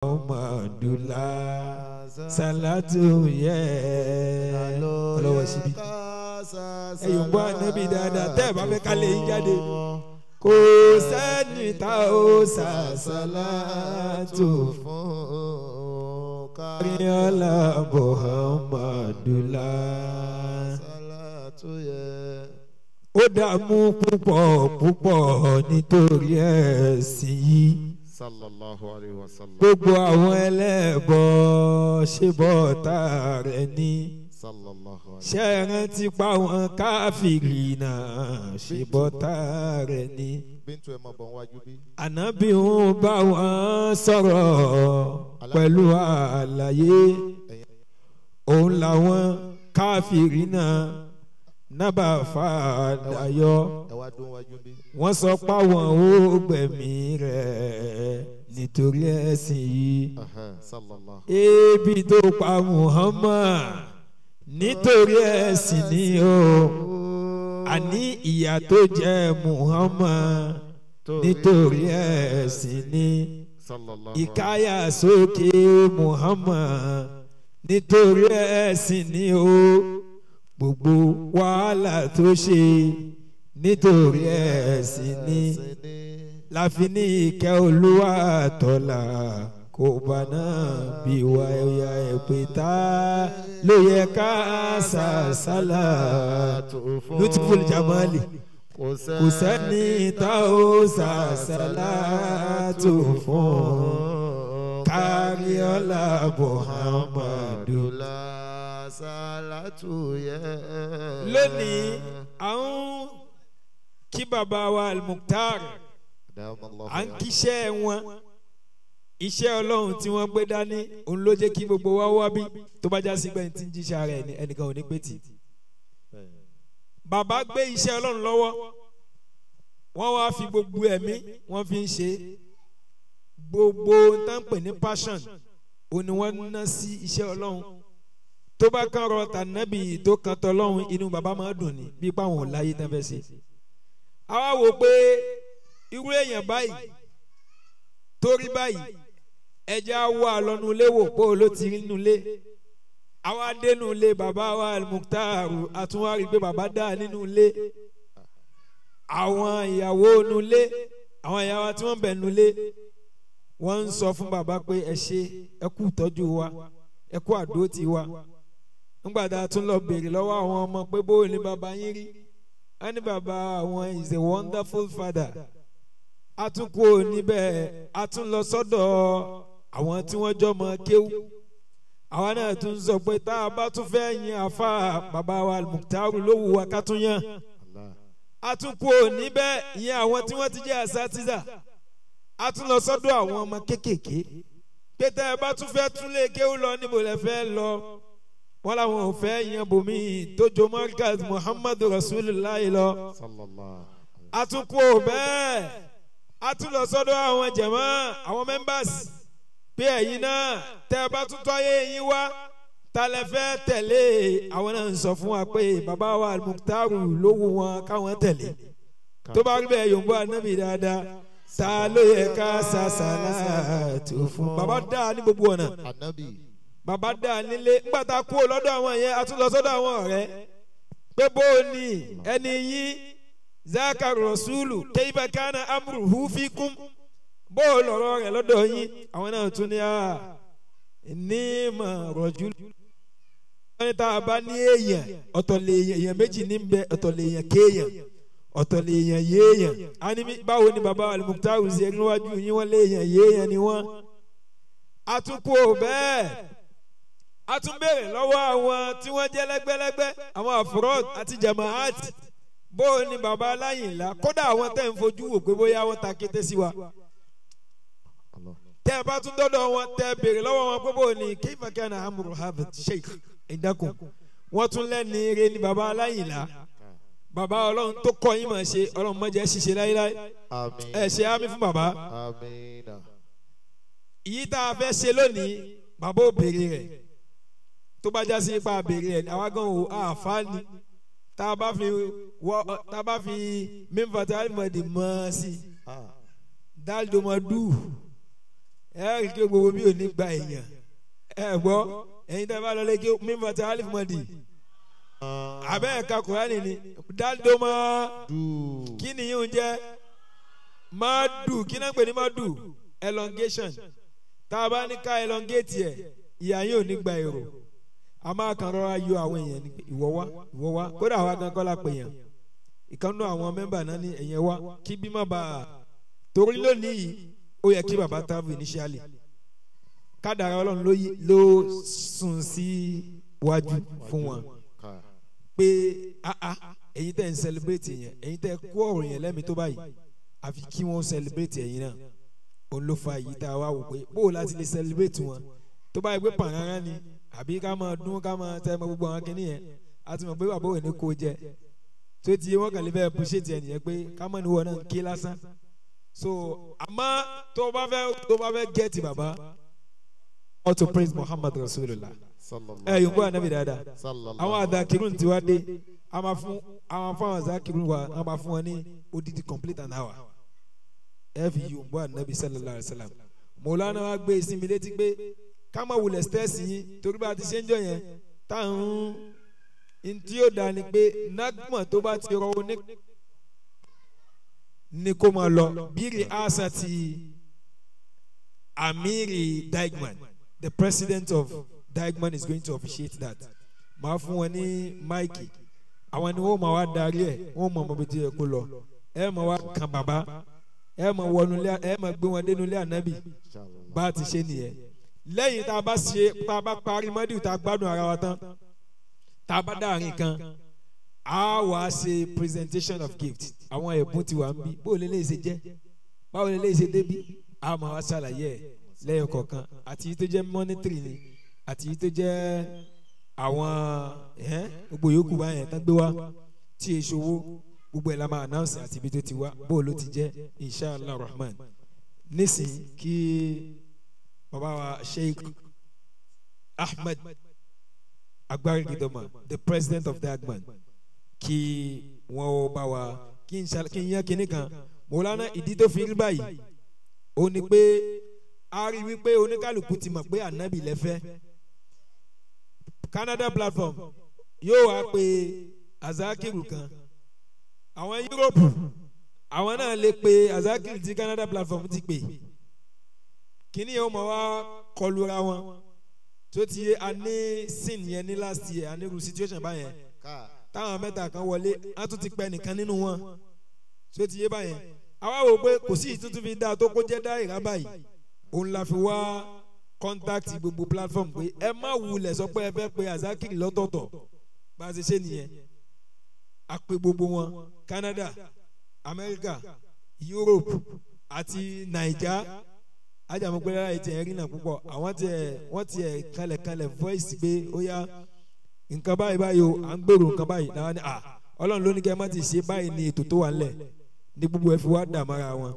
Muhammadula salatu yẹ ọlọ́wọ́ síbi. Ẹ̀yìn gbọ́ ànábì dáadáa tẹ́ ẹ̀ bá fẹ́ ká lè yín jáde. Kò sẹ́ni tá ó sàṣàlátù fún káríọ́lá Muhammadula. Ó dààmú púpọ̀ púpọ̀ nítorí ẹ̀sìn yìí. Sallallahu alayhi wa sallam. Gbogbo àwọn ẹlẹ́bọ ṣe bọ́ ọ̀tá rẹ̀ ní. Sallallahu alayhi. Ṣé ẹ rántí pa àwọn káfíìrì náà ṣe bọ́ ọ̀tá rẹ̀ ní. Bíntù ẹ̀ máa bọ̀ wájú bí. Ànábì ń bá wọn sọ̀rọ̀ pẹ̀lú àlàyé. Òun làwọn káfíìrì náà nábà fàdáyọ. Wọ́n sọ páwọn ó gbẹ̀mí rẹ̀ nítorí ẹ̀sìn yìí. Ebi tó pa Muhammad nítorí ẹ̀sìn ni o. Àní ìyà tó jẹ Muhammad nítorí ẹ̀sìn ni. Ìkáyà sókè Muhammad nítorí ẹ̀sìn ni o. Gbogbo wàhálà tó ṣe nítorí ẹ̀sìn ni. Láfi ní ìkẹ́ Olúwa tọ́lá kò bá náà bí wá ẹ̀yà ẹ̀pẹ́ tá ló yẹ ká sàṣàlà. Lutful Jamali kò sẹ́ni tá ó sàṣàlà tó fún káríọ́lá Muhammadu. Lónìí àwọn kí bàbá wa Al-Mukhtar à ń kíṣẹ́ wọn iṣẹ́ Ọlọ́run tí wọ́n gbé dání òun ló jẹ́ kí gbogbo wa wá bí tó bá já sí gbẹ̀yìn tí ń jíṣẹ́ ara ẹni ẹnìkan ò ní pé tì. Bàbá gbé iṣẹ́ Ọlọ́run lọ́wọ́ wọ́n wá fi gbogbo ẹ̀mí wọ́n fi ń ṣe gbogbo tá ń pè ní passion òun ni wọ́n ná sí iṣẹ́ Ọlọ́run. Tó bá kàn rọ tànàbì tó kàn tọlọ́run inú bàbá máa dùn ní bí páwọn ò láyé tán fẹ́ ṣe. Àwa wò pé irú èèyàn báyìí torí báyìí ẹja wà lọ́nu ilé wò pé ó ló ti rí nínú ilé. Àwa dénú ilé bàbá wa Al-Mukhtar àtúnwárí pé bàbá dà nínú ilé. Àwọn ìyàwó nínú ilé àwọn ìyàwó tí wọ́n bẹ̀ nínú ilé wọ́n ń sọ fún bàbá pé ẹ ṣé ẹ kú ìtọ́jú wa ẹ kú àdó ti wa. Nígbà tá a tún lọ béèrè lọ́wọ́ àwọn ọmọ pé bó ni bàbá yín rí wọ́n ní bàbá àwọn is a wonderful father. A tún kú níbẹ̀ a tún lọ sọ́dọ̀ àwọn tí wọ́n jọmọ kéwú. Àwa náà tún sọ pé tá a bá tún fẹ́ yin àfa bàbá wa Al-Mukhtar ló wù wá ká tún yàn. A tún kú níbẹ̀ ìyẹn àwọn tí wọ́n ti jẹ́ àṣà. A tún lọ sọ́dọ̀ àwọn ọmọ kéékèèké pé tá a bá tún fẹ́ tún lé kéwú lọ níbo lẹ fẹ́ lọ. Wọ́n làwọn ò fẹ́ yan bòmí tó jo Markaz Muhammadu Rasulullah lọ. A tún kú bẹ́ẹ̀ a tún lọ sọ́dọ̀ àwọn jẹ̀mọ́ àwọn members pé ẹ̀yin náà tẹ́ ẹ bá tún tọ́ ayé yín wá ta lẹ fẹ́ tẹ̀lé. Àwọn náà ń sọ fún wa pé bàbá wa Al-Mukhtar ló wù wọn káwọn tẹ̀lé. Tó bá rí bẹ́ẹ̀ yòǹbó anábì dáadáa ta ló yẹ ká sàṣàlá tó fún. Bàbá dáa ní gbogbo ọ̀nà. Bàbá dà nílé ńgbà tá a kú lọ́dọ̀ àwọn yẹn a tún lọ sọ́dọ̀ àwọn ọ̀rẹ́ pé bó o ní ẹni yín zaka rasulu kayfa kana amruhu fikum bó o lọ̀rọ̀ rẹ̀ lọ́dọ̀ yín àwọn náà tún ní a ní mà rọ̀jú. Wọ́n ní tá a bá ní èèyàn ọ̀tọ̀ lè èèyàn méjì ní bẹ ọ̀tọ̀ lè èèyàn kéèyàn ọ̀tọ̀ lè èèyàn yéèyàn. A ní báwo ni bàbá Al-Mukhtar ṣe níwájú yín wọ́n lé èèyàn yéèyàn ni wọ́n. A tún kú bẹ́ẹ̀ a tún béèrè lọ́wọ́ àwọn tí wọ́n jẹ́ lẹ́gbẹ́lẹ́gbẹ́ àwọn afrod àti jamaat bó o ní baba aláyìnlá kódà àwọn tẹ́ ń fojú wò pé bóyá wọ́n ta kété sí wa. Tẹ́ ẹ bá tún dọ́dọ̀ wọn tẹ́ ẹ béèrè lọ́wọ́ wọn pé bó o ní kayfa kana amru hadha sheikh ìdákun wọ́n tún lẹ́ni eré ní baba aláyìnlá baba ọlọ́run tó kọ́ yín máa ṣe ọlọ́run má jẹ́ ṣiṣẹ́ láíláí ẹ ṣe àmín fún baba. Ìyí tá a fẹ́ ṣe lónìí bàbá ò béèrè rẹ̀ tó bá já sí ipa àbèrè ẹ̀ àwa gan o àfa ni tá a bá fi mímfàtà alimọ̀dì mọ́ sí dálómọdù Ẹ rí i pé gbogbo bí ò ní gba èèyàn. Ẹ gbọ́ ẹ̀yin tẹ́ bá lọ lé kí mímọ ti alif mọ́dì. Abẹ́ ẹ̀ka Kùránì ni dádómọ́ kí ni yóò jẹ́ madu kí náà pè ní madu elongation. Tá a bá ní ká elongate ẹ̀ ìyá yóò ní gba èrò. A máa kàn rọra yọ àwọn èèyàn ní ìwọ wá ìwọ wá kódà àwa gan kọ́ la pè yàn. Ìkànnú àwọn mẹ́mbà náà ní ẹ̀yẹn wá kí bí má bàa torí lónìí yìí ó yẹ kí bàbá travel initially. Kádàrá Ọlọ́run ló sùn sí wájú fún wọn pé ẹ̀yin tẹ́ ń celebrate yẹn ẹ̀yin tẹ́ kó ọ̀rọ̀ yẹn lẹ́mìí tó báyìí àfi kí wọ́n celebrate ẹ̀yin náà. Òun ló fa èyí tá a wá wò pé bó o láti lè celebrate wọn tó báyìí pé pàrọ̀rán ni àbí ká máa dún ká máa tẹ́ mọ gbogbo àwọn kinní yẹn a ti mọ̀ pé bàbá òní kò jẹ tó ti wọ́n kàn lè fẹ́ appreciate ẹ̀ nìyẹn pé ká mọ̀ ní wọn náà ń ké lásán. So àmọ́ tó bá fẹ́ get bàbá how to praise Muhammad Rasulullah ẹ yòókù ànábì dáadáa àwọn àdàkírun ti wá dé a máa fún àwọn àdàkírun wa a máa fún wọn ní odidi complete an hour ẹ fi yòókù ànábì sallallahu alayhi wa sallam. Mọ̀lánà wa gbé ìsinmi létí pé ká má wulẹ̀ stress yín torí bá a ti ṣe ń jọ yẹn táwọn ntí yóò dá ni pé nágbọ̀n tó bá ti rọ oní ni kó máa lọ bírí àṣà ti Amiri Daigman, the president of Daigman is going to officiate that. Màá fún wọn ní máìkì àwọn ni wọ́n máa wá darí ẹ̀ wọ́n mọ̀ ọmọ bíi ti yẹ kó lọ ẹ máa wá kan bàbá ẹ máa wọnú lé ẹ máa gbé wọn dénú lé ànábì bá a ti ṣe nìyẹn. Lẹ́yìn tá a bá ṣe tá a bá parí mọ́díù tá a gbádùn ara wa tán tá a bá dáàrin kan a wá ṣe presentation of gift àwọn ẹ̀bùn ti wà ń bí bó lè lè ṣe jẹ́ báwo lè lè ṣe débí a máa wá ṣàlàyé ẹ̀ lẹ́yìn kọ̀ọ̀kan àti yìí tó jẹ́ monetary ni àti yìí tó jẹ́ àwọn gbogbo yòókù báyẹn tán gbé wá tí èso owó gbogbo ẹ̀ la máa announce àti ibi tó ti wá bó ló ti jẹ́ inshallah rahman. Nísìnyí kí bàbá wa Sheikh Ahmed Agbarigidoma, the president of Daigman, kí wọ́n ó bá wa kí n yán kinní kan. Mọ̀lánà ìdí tó fi rí báyìí ó ní pé a rí wípé oníkálukú ti mọ̀ pé ànábì lẹ́fẹ́. Canada platform yóò wá pé azakiru kan, àwọn Europe àwọn náà lè pe azakiru tí Canada platform ti pè kíní yẹn ó mọ̀ wá kọlura wọn tó ti yé. A ní sin yẹn ní last year a ní irú situation báyẹn táwọn mẹ́ta kan wọlé á tún ti pẹ́ nìkan nínú wọn tó ti yé báyẹn. Àwa wò pé kò sí ìtútù fi dáa tó kó jẹ́ dá ìrá báyìí òun la fi wá contact gbogbo platform pé ẹ má wulẹ̀ sọ pé ẹ fẹ́ pe azakiri lọ́tọ̀ọ̀tọ̀ bá a ṣe ṣe nìyẹn. A pe gbogbo wọn Canada, America, Europe àti Naija. Ajamugbẹ́rẹ́ láì tiẹ̀ rí náà púpọ̀ àwọn tiẹ̀ wọ́n tiẹ̀ kalẹ̀kalẹ̀ voice pé ó yá nǹkan báyìí báyìí o à ń gbèrò nǹkan báyìí làwọn ni Ọlọ́run ló ní kẹ́ ẹ má ti ṣe báyìí ní ètò tó wà ńlẹ̀ ní gbogbo ẹ fi wá dà mọ́ra wọn.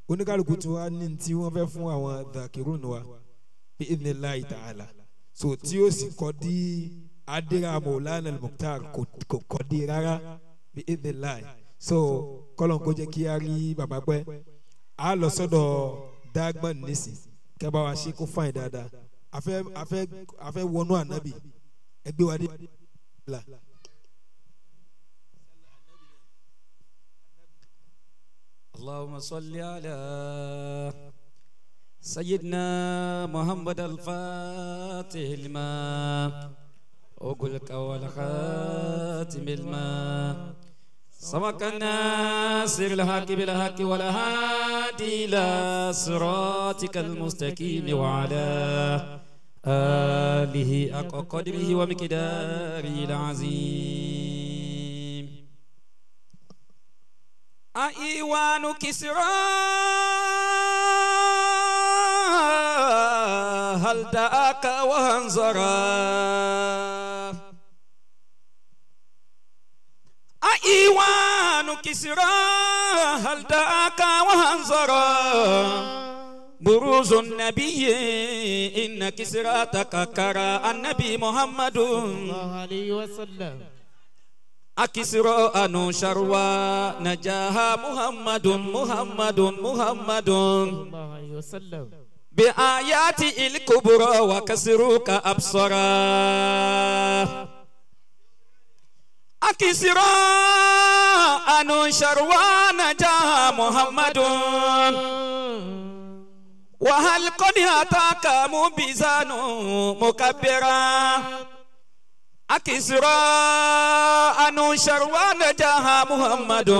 Oníkálukú tí wọ́n ní tí wọ́n fẹ́ fún àwọn dàkírùn wa bí idhnillahi ta'ala so tí ó sì kọ́ di adira Maulana al-Mukhtar kò kọ́ di rárá bí idhnillahi. So kọ́lọ́n kó jẹ́ kí a rí bàbá pẹ́ a lọ sọ́dọ̀ Daigman nísìn kẹ́ bá wa ṣe kó fàìn dáadáa. A fẹ́ wọnú ànábì ẹgbẹ́ wa dé la. اللهم صل على سيدنا محمد الفاتح لما أغلق والخاتم لما سبق الناصر الحق بالحق والهادي إلى صراطك المستقيم وعلى آله حق قدره ومقداره العظيم. أيوان كسرى هل دعاك وانظرا أيوان كسرى هل دعاك وانظرا بروز النبي إن كسرى تككر النبي محمد صلى الله عليه وسلم أكسرى أنو شروى نجاها محمد محمد محمد صلى الله عليه وسلم بآياته الكبرى وكسروك أبصرا أكسرا أن شروان جاء محمد وهل قد أتاك مبزان مكبرا أكسرا أن شروان جاء محمد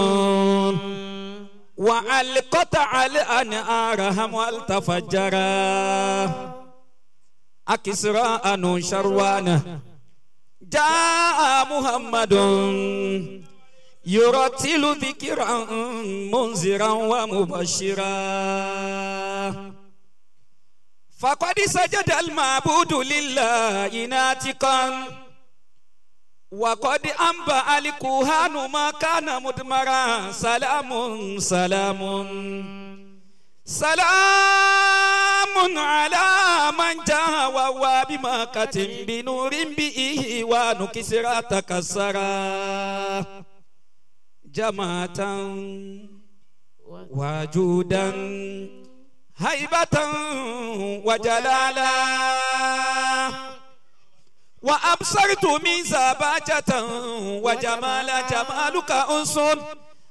وعلقت الأنهار والتفجرا أكسرا أن شروان جاء محمد يرتل ذكرا منذرا ومبشرا فقد سجد المعبود لله ناتقا وقد أنبأ الكهان ما كان مدمرا سلام سلام سلام على من جاء وهو بمكة بنور به ونكسر تكسرا جماعة وجودا هيبة وجلالا وأبصرت من زباجة وجمال جمالك أنس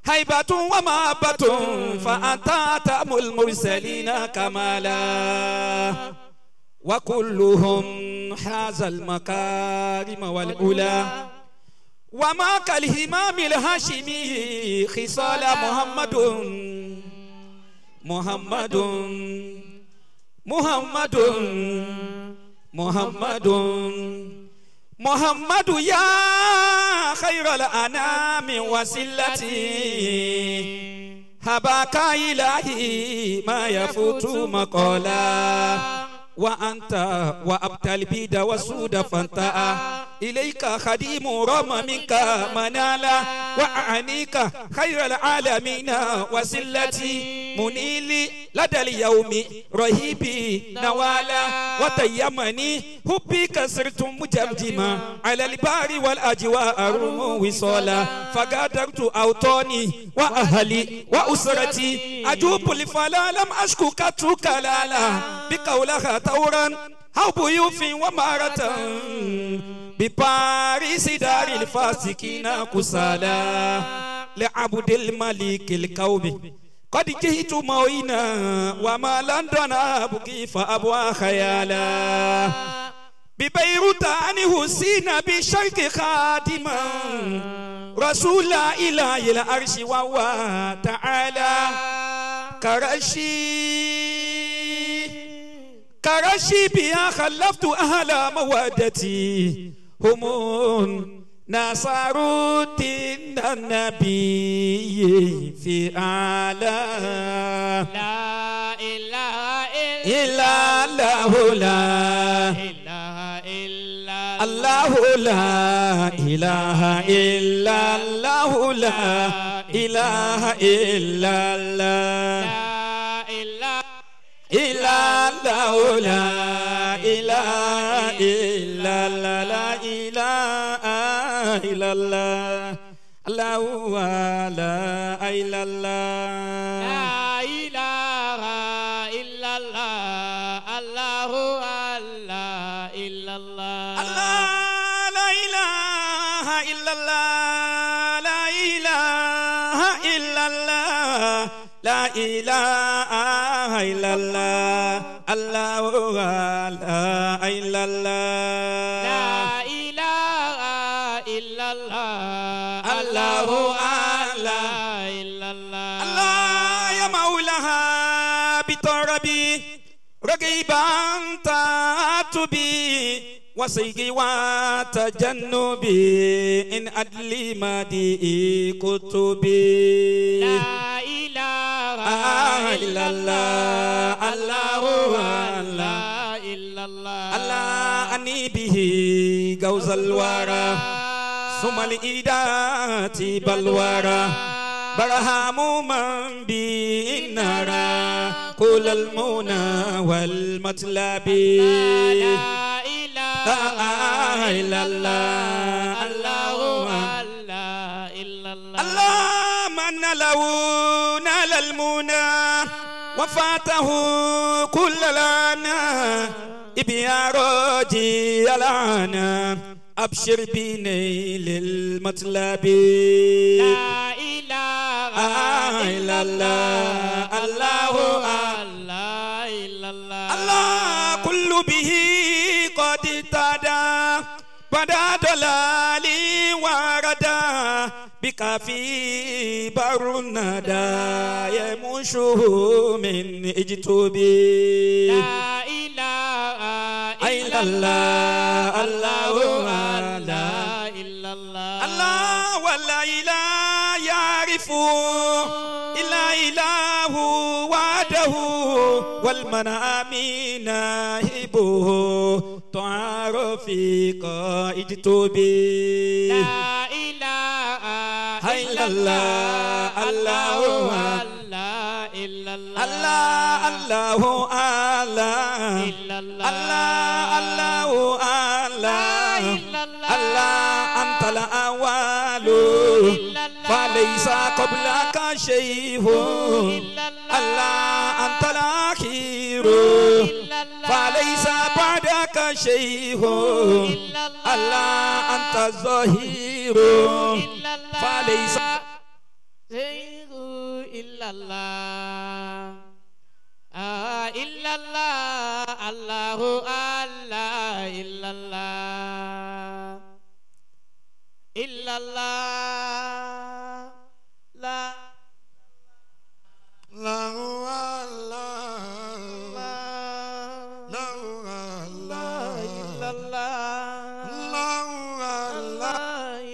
هيبة ومحبة فأنت أتم المرسلين كمالا وكلهم حاز المكارم والأولى وما كالهمام الهاشمي خصال محمد محمد محمد محمد محمد يا خير الأنام وسلتي هباك إلهي ما يفوت مقالا وأنت وأبت البيد والسود فانتهى إليك خديم رم منك منالا وأعنيك خير العالمين وسلتي منيلي لدى اليوم رهيبي نوالا وتيمني حبك صرت مجمجما على البار والأجواء أروم وصالا فقدرت أوطاني وأهلي وأسرتي أجوب الفلا لم أشكو كترك لالا بقولها تورا أو بيوف ومارة بباريس دار الفاسقين كسالا لعبد الملك القومي قد جئت موينا وما لندن أبكي فأبوى خيالا ببيروت عنه سين بشرق خادما رسول إله العرش وهو تعالى كرشي بها خلفت أهل مودتي هم نصروا دين النبي في أعلى لا إله إلا الله لا إله إلا الله لا إله إلا الله لا إله إلا الله لا إله إلا الله لا إله إلا الله لا إله إلا الله الله لا إله إلا الله لا إله إلا الله الله لا إلا الله الله لا إله إلا الله لا إله إلا الله لا إله إلا الله الله لا إلا الله لا إله إلا الله الله لا إلا الله الله يا مولاها بتربي رقيبا تعتبي وسيقي وتجنبي إن أدلي ما دي كتبي لا إله إلا الله الله لا إلا الله الله أني به جوز الورى ثم الإيدات بالورى برهام من به نرى كل المنى والمطلب لا إله إلا الله الله لا إلا الله الله من له نال المنى وفاء رفعته كل لنا إبياروجي لنا أبشر بنيل المطلب لا إله إلا الله الله لا إلا الله الله كل به قد اهتدى بدا ضلالي وردا بك في بر الندى يمشه من اجتبي لا إله إلا الله الله لا إلا الله الله ولا إله يعرف إلا إله وحده والمنام ناهبه تعرف في قائد لا إله إلا الله الله لا إلا الله الله الله الله إلا الله الله الله الله الله أنت الأول فليس قبلك شيء الله أنت الأخير فليس بعدك شيء الله أنت الظهير فليس شيء إلا الله إلا الله الله الله إلا الله إلا الله لا لا الله لا لا إلا الله الله لا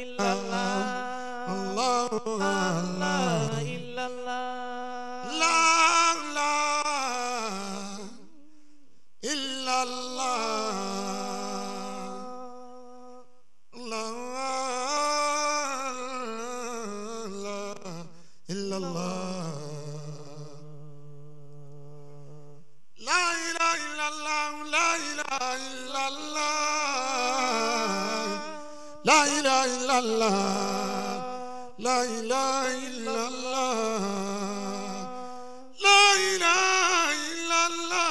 إلا الله الله لا إلا الله لا لا إلا الله لا لا إلا الله لا إله إلا الله لا إله إلا الله لا إله إلا الله لا إله إلا الله لا إله إلا الله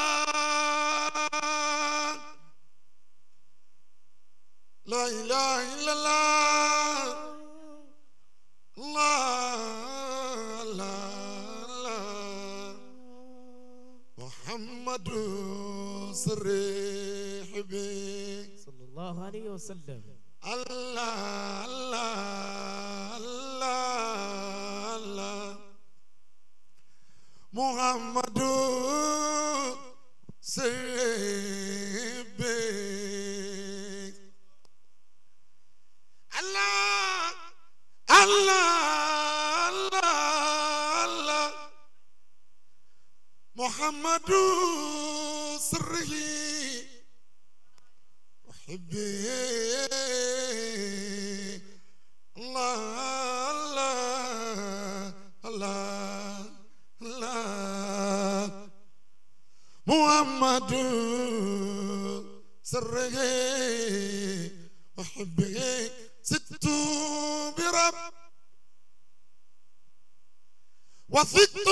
لا إله إلا الله الله الله الله محمد صريح بي صلى الله عليه وسلم الله الله الله الله محمد سيبي الله الله الله الله محمد سره وحبي الله الله الله الله محمد سره وحبه ست برب وثقت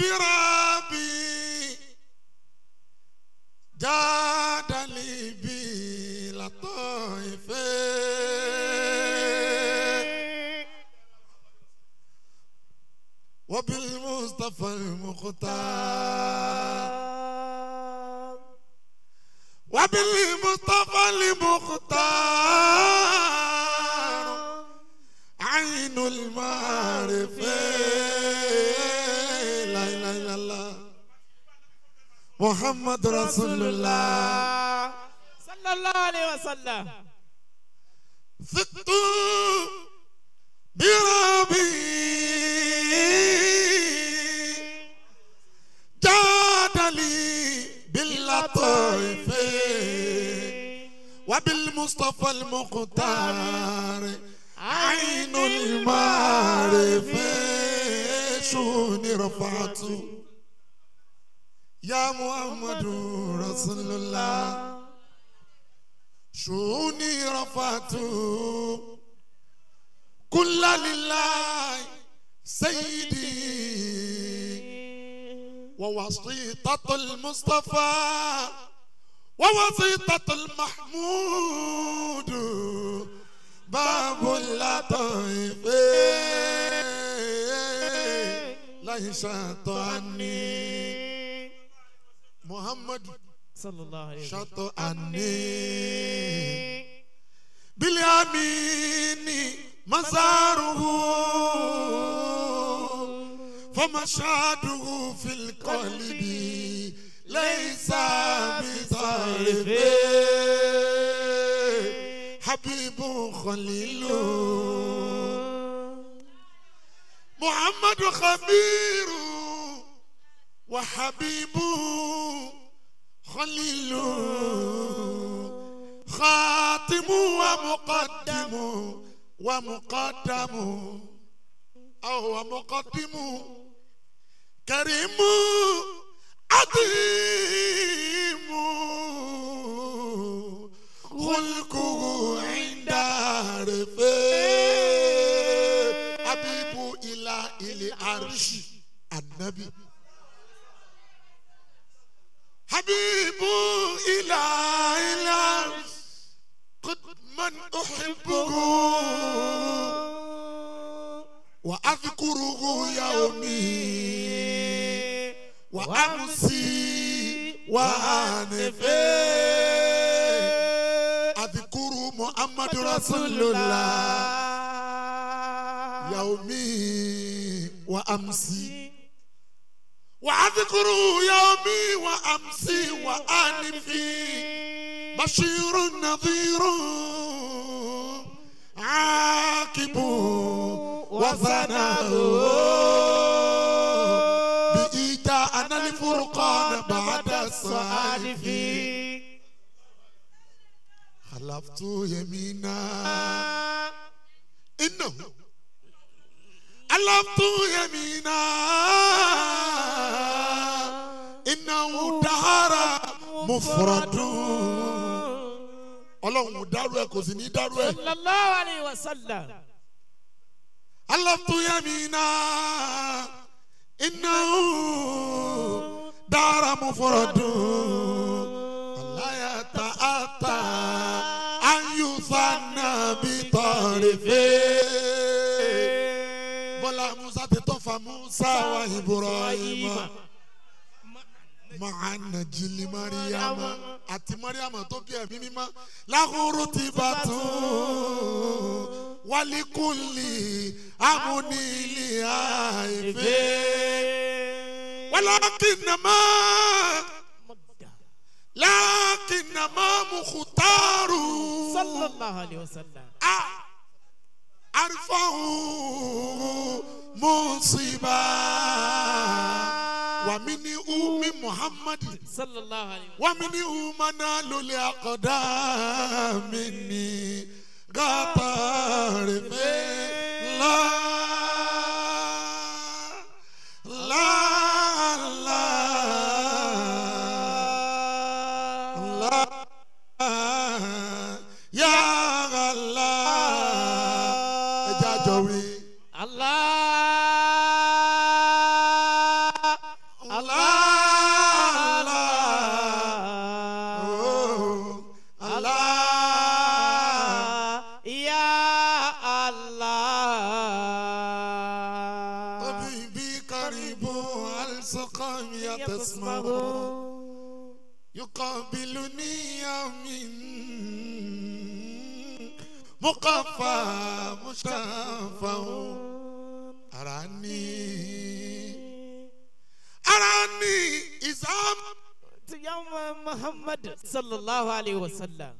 بربي جاد لي بلطائف وبالمصطفى المختار وبالمصطفى المختار عين المعرفة لا إله إلا الله محمد رسول الله صلى الله عليه وسلم ثقت بربي جاد لي باللطيف وبالمصطفى المختار عين المعرفة شوني رفعت يا محمد رسول الله شوني رفعت كل لله سيدي. ووسيطة المصطفى ووسيطة المحمود باب اللطيف ليس عني محمد صلى الله عليه وسلم شط عني باليمين مزاره فمشهده في القلب ليس بطرف حبيب خليل محمد خبير وحبيب خليل خاتم ومقدم ومقدم أو مقدم كريم عظيم خلقه عند عرفه حبيب إلى العرش النبي حبيب إلى العرش قد من أحبه وأذكره يومي وأمسي وأنفي أذكر محمد رسول الله يومي وأمسي وأذكر يومي وأمسي وأنفي بشير نذير عاقب وثناء بإيتاءنا الفرقان بعد الصالح خلفت يمينا إنه خلفت يمينا إنه دهر مفرد Ọlọ́run dárú ẹ kò sì ní dárú ẹ. Sallallahu alayhi wa sallam. Alaftu yamina innahu dara mufradun la yata'atta an yuthanna bi tarifi. Bọ́lá Musa ti tọ́ fa Musa wa Ibrahima. Màá nà jìlì Mariama àti Mariama tó bí ẹ̀mí mímọ́ láhùrù ti bá tún wálíkùlì amúnilì àìfẹ́. Walakinnama lakinnama mukhtaru. Sallallahu alayhi wa sallam. Arfahu musiba. ومن أم محمد صلى الله عليه وسلم ومن أمنا للأقدام مني غطار في لا لا لا لا يا الله جاجوي الله يقابلني يوم مقفى مشفع أراني أراني إذا يوم محمد صلى الله عليه وسلم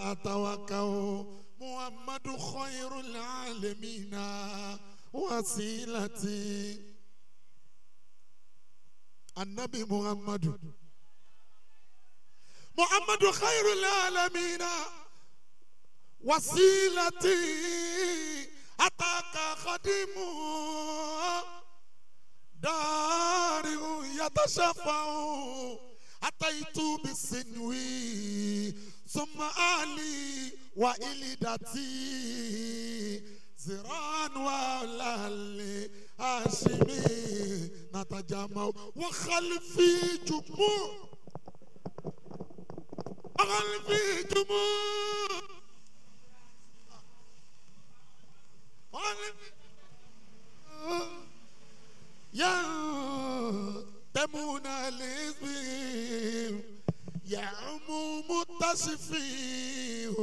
أتوقع محمد خير العالمين وسيلتي النبي محمد محمد خير العالمين وسيلتي أتاك خديم دار يتشفع أتيت بالسنوي ثم أهلي وإلدتي زران ولالي هاشمي نتجمع وخلفي جموع وخلفي جموع وخلفي ينتمون لحزبهم يعم متصفيه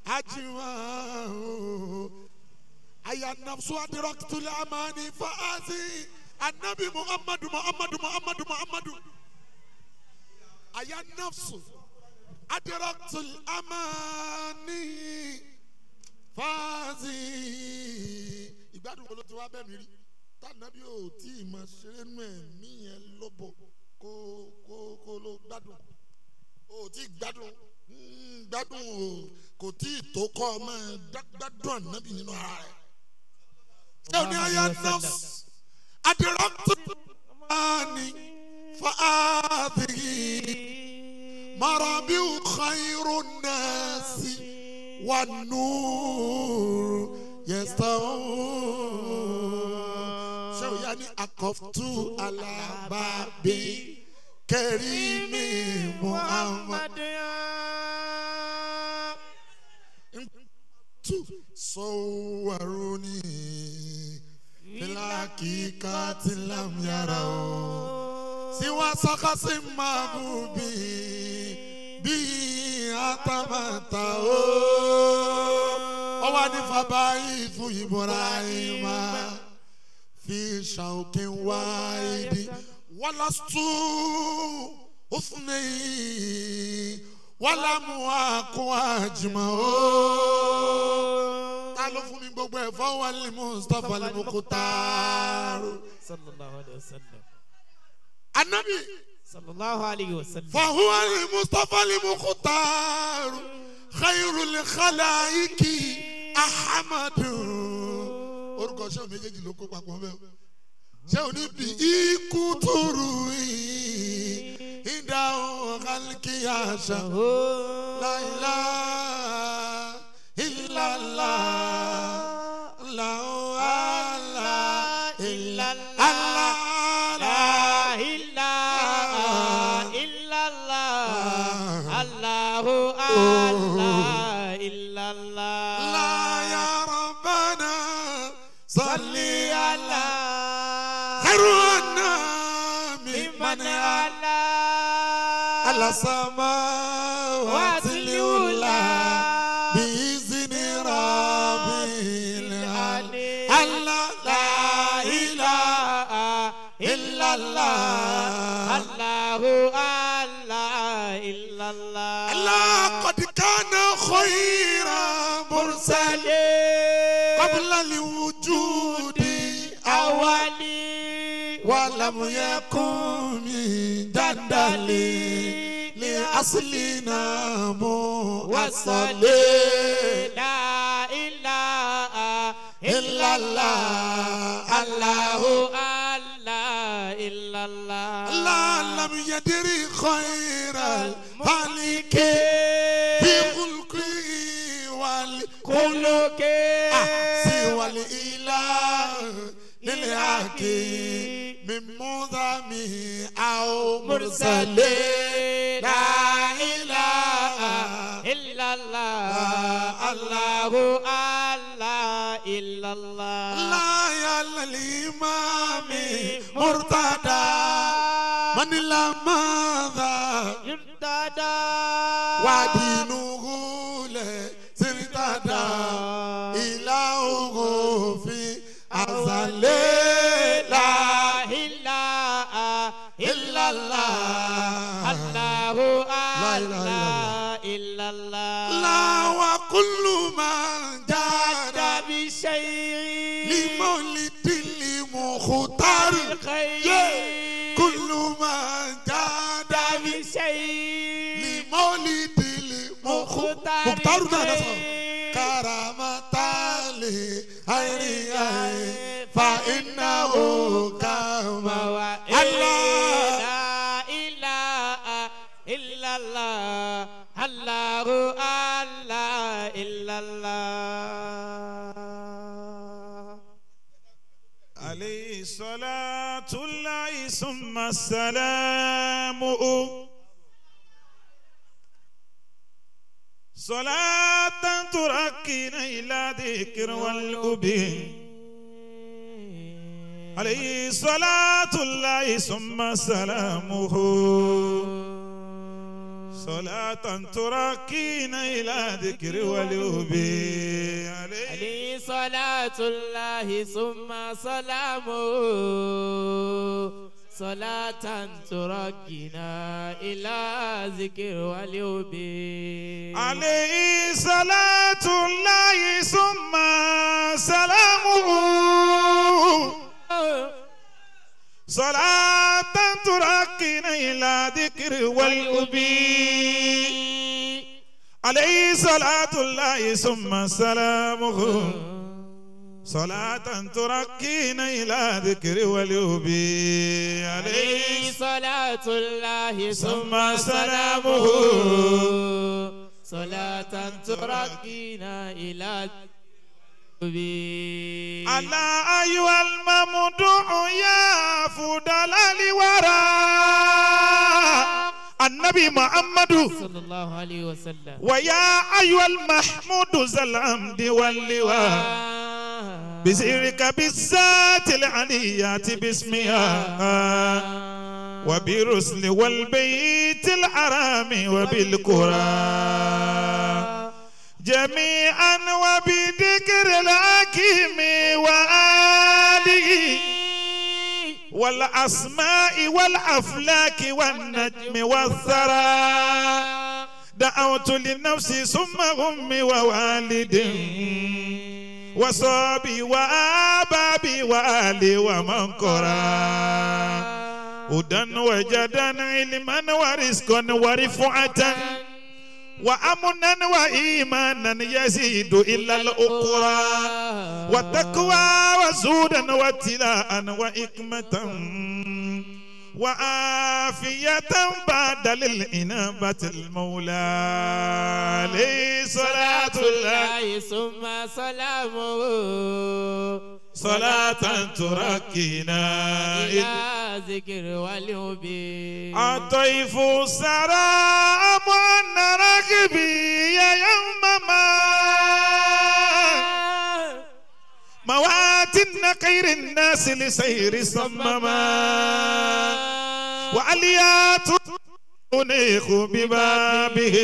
أجمعه أي النفس أدركت الأماني فأزي النبي محمد محمد محمد محمد أي النفس أدركت الأماني فأزي ìgbádùn wo ló ti wá bẹ́ẹ̀ mi rí tànàbí ò tí ì máa ṣeré nù ẹ̀mí yẹn lọ́bọ̀ kó kó kó ló gbádùn ò tí ì gbádùn gbádùn o kò tí ì tó kọ́ ọ máa gbádùn ànábì nínú ara rẹ̀. Ṣé o ní ayé nọ́ọ̀sì àdìrọ́tù máa ní fàáfìrí marabi khairu nasi wà nùr yẹsàn. Ṣé o yá ní akọ̀tù alábàbí kẹrìmí Muhammad. صوروني في الحقيقة لم يروا سوى شخص محبوب به أتمتعوا وأن فبعث إبراهيم في شوك واحد ولست أثني ولم أكن أجمع. Ta ló fún mi gbogbo ẹ̀ fọwọ́ lè Mustapha lè Mukhtar. Sallallahu alayhi wa sallam. Anabi. Sallallahu alayhi wa sallam. Fahuwa lè Mustapha lè Mukhtar. Khairul khalaiki Ahmadu. Orúkọ ṣé o méjèèjì ló kó papọ̀ bẹ́ẹ̀ o. Ṣé o ní bí ikú tóru yìí? Ìdáhùn kálíkì àṣà. La ilaha illallah. La ilaha illallah. La ilaha illallah. Allahu Allah illallah. La ya Rabbana salli ala khairun mimman ala ala samawati al-ula. Allahu Allah illallah. Allah qad kana khayra mursal qabla al-wujudi awali wa lam yakun min jandali li aslina muwassali. La ilaha illallah. Allahu Allah illallah. Allah lam yadri khayral maliki fi khulqi wal khuluqi siwa al ilah lil hakim min mudami aw mursali. La ilaha illallah. Allahu Allah illallah. La ya al-imami murtada man lamadha yurtada wa dinuhu le sirtada ilahu fi azale. La ilaha illallah. Allahu Allah illallah. La wa kullu man jada bi shay'in limawlidil mukhtar. Kullu man jada bi shay'in limawlidil mukhtar. Mukhtar náà sọ karamatali ayriya fa innahu kama Allah. La ilaha illallah. Allahu Allah illallah. صلاة الله ثم السلام صلاة ترقينا إلى ذكر والأبي عليه صلاة الله ثم سلامه صلاة ترقينا إلى ذكر والأبي عليه صلاة الله ثم سلامه صلاة ترقينا إلى ذكر والأبي عليه صلاة الله ثم سلامه صلاة ترقينا إلى ذكر والأبي عليه صلاة الله ثم سلامه صلاة ترقينا إلى ذكر والأبي عليه صلاة الله ثم سلامه صلاة ترقينا إلى على أيها الممدوح يا فضل الورى النبي محمد صلى الله عليه وسلم ويا أيها المحمود ذا الحمد واللواء بسرك بالذات العليات باسمها وبرسل والبيت الحرام وبالقرى جميعا وبذكر الحكيم وآله والأسماء والأفلاك والنجم والثرى دعوت لنفسي ثم أمي ووالدي وصابي وآبابي وآلي ومن قرى هدى وجدا علما ورزقا ورفعة وأمنا وإيمانا يزيد إلى الأخرى وتقوى وزودا وابتلاء وحكمة وعافية بعد للإنابة المولى عليه صلاة الله ثم سلامه صلاة تركينا إلى ذكر والهبي الطيف سرى من رغبي يا يوم ما مواتن خير الناس لسير صمما وعليات أنيخ ببابه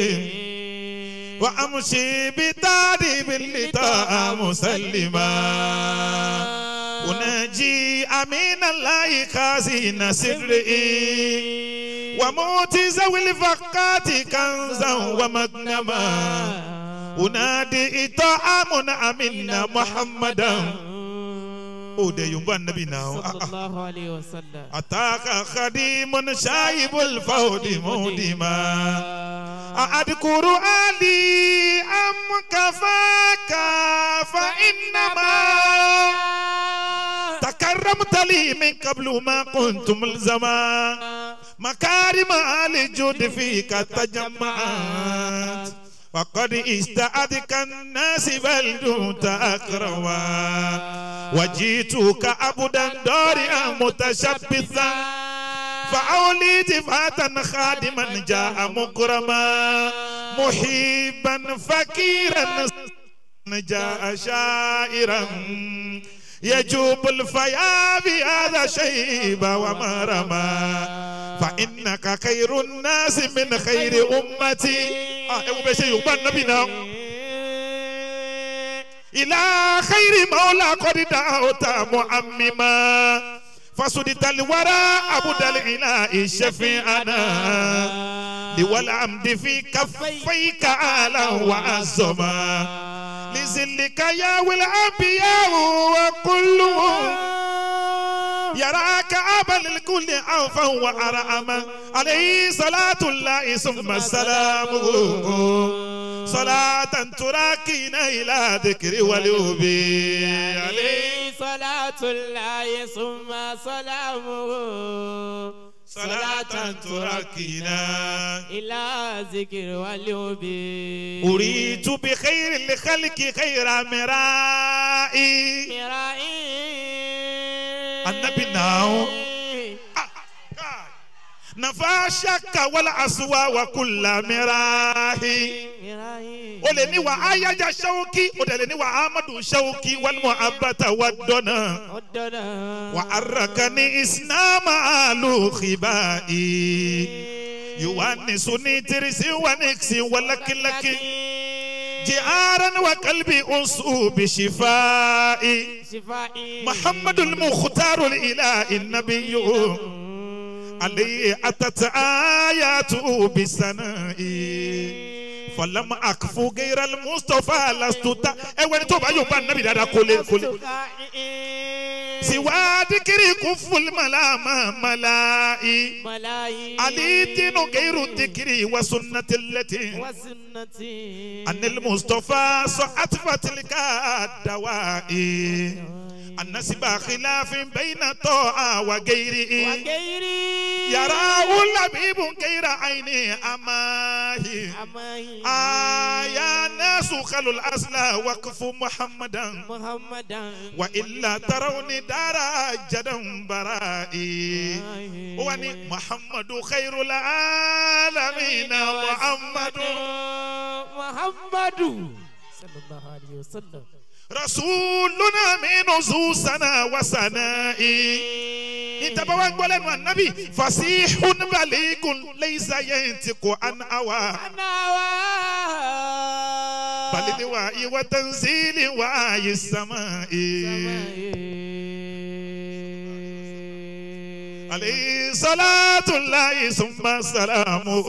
وأمشي بتعذيب اللطاء مسلما أناجي أمين الله خازن سري وموت ذوي الفقات كنزا ومغنما أنادي طعام أمنا محمدا صلى الله عليه وسلم أتاك خديم شايب الفود مودما أذكر علي أم كفاك فإنما تكرمت لي من قبل ما كنت ملزما مكارم آل الجود فيك تجمعت وقد استعدك الناس بل دمت أكرما وجئتك عبدا دارئا متشبثا فأوليت فاتا خادما جاء مكرما محبا فقيرا جاء شائرا يجوب الفيا بهذا شيب ومرما فإنك خير الناس من خير أمتي إلى خير مولى قد دعوت معمما فسدت الورى عبد الإله شفيعنا لوالعمد في كفيك آلا وعظما لذلك يا والأنبياء وكلهم يراك أبا للكل عوفا وأرأما عليه صلاة الله ثم السلام صلاة تراكينا إلى ذكر والأبي عليه صلاة الله ثم سلامه صلاة تراكينا إلى ذكر والأبي أريد بخير الخلق خير مرائي النبي now. Nafa shaka wala asuwa wa kula mirahi. O lè ní wa ayaja shawki, o lè ní wa amadu shawki wal muhabbata wa dona. Wa arakani isnama alu khibai. Yuwanisuni tirisi wa niksi wa laki laki. Jiaran wa kalbi unsu bi shifai. Muhammadu al-Mukhtar al-Ilahi an-Nabiyyu. عليه أتت آياته بسنائي فلم أكفو غير المصطفى لست تا ẹwẹ́ni tó bá yóò bá nàbì dáadáa kólé kólé. سوى ذكر كف الملامة ملائي علي دين غير الذكر وسنة التي أن المصطفى صحت فتلك الدوائي النسب خلاف بين طاعة وغيره يراه اللبيب غير عيني أماه آيا ناس خلوا الأصل وقف محمدا وإلا تروني دار جدا برائي وني محمد خير العالمين محمد محمد صلى الله عليه وسلم رسولنا من ذو سنا وسنائي انت بوان قولن النبي فصيح بليغ ليس ينطق عن هوى بل لواء وتنزيل وآي السماء عليه صلاة الله ثم سلامه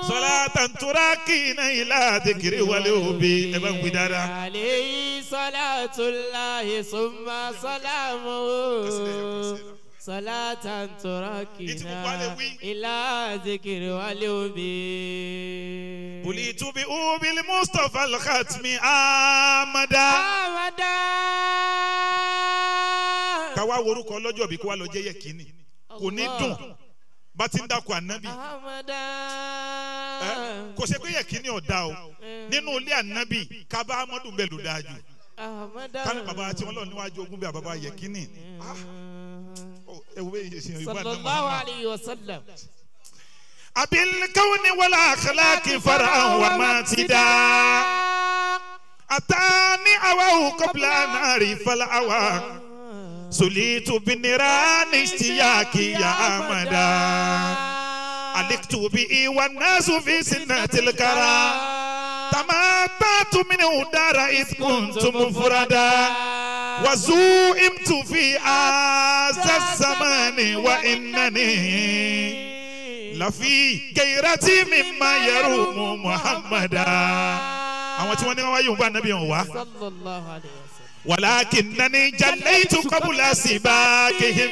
صلاة تراكينا إلى ذكر والهبي ابن بدارة عليه صلاة الله ثم سلامه صلاة تراكينا إلى ذكر والهبي بليت بأوب المصطفى الختم آمدا آمدا káwá worúkọ lọ́jọ́ bí kó wá lọ jẹ́ yẹ̀kínì kò ní dùn bá ti ń dákọ̀ ànábì kò ṣe pé yẹ̀kínì ọ̀dà o nínú ilé ànábì kábà amadu bẹ́ẹ̀ ló dáa jù kánú bàbá tí wọ́n lọ níwájú ogun bí i bàbá yẹ̀kínì sallallahu alayhi wa sallam. abil kawni wal akhlaqi far'an wa matida atani awahu qabla nari fal awa سليت بنيران اشتياقي يا أمدا علقت به والناس في سنة الكرى تمتعت منه دار إذ كنت مفردا وزوئمت في هذا الزمان وإنني لفي غيرتي مما يروم محمدا. àwọn tí wọ́n ní wọ́n wáyé òun bá nàbí wọn wá. sallallahu alayhi wa sallam. ولكنني جليت قبل سباكهم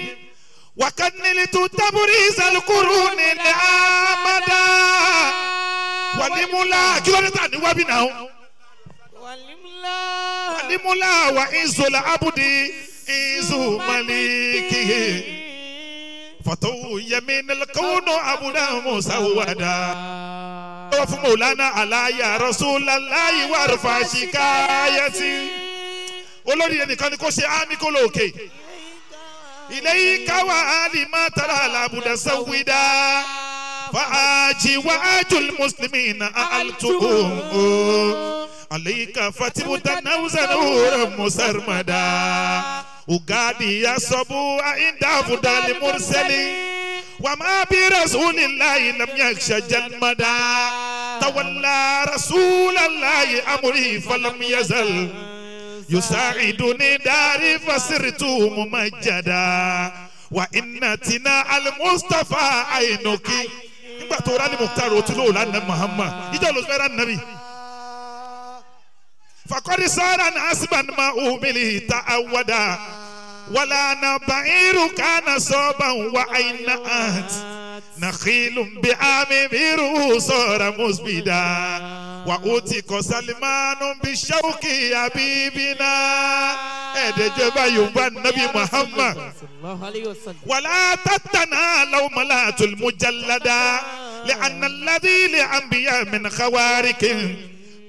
وقد نلت تبريز القرون الآمدا ولملا كيلو وبناو ولملا وعز العبد عز مليكه فتو يمين الكون عبدا مسودا وفي مولانا على يا رسول الله وارفع شكايتي olórí ẹnìkan ni kò ṣe ámì kó lóòkè ilé ìkáwá àlìmá tara làbùdà sáwìdá fàájì wàájú mùsùlùmí na àlùtùkù àlèkà fatimuta náwùsà náwùrà mùsàrmàdà ugadi yasobu àìndàfùdà lìmùrùsẹ́lì wàmà bí rasulillahi lam yakhsha jalmada tawalla rasulallahi amri falam yazal. يساعدني داري فصرت ممجدا وإنتنا المصطفى عينك nígbà tó rálí Mukhtar ó tún lóò lánàá Muhammad ìjọ ló fẹ́ rán nàbí. فقد صار ناسبا ما أهمله تعودا ولا نبعير كان صوبا وعين آت نخيل بعام بيره صار مسبدا وأوتيك سلمان بالشوك يا بيبنا أدجب يوم النبي محمد ولا تتنا لو ملات المجلدا لأن الذي لأنبياء من خوارق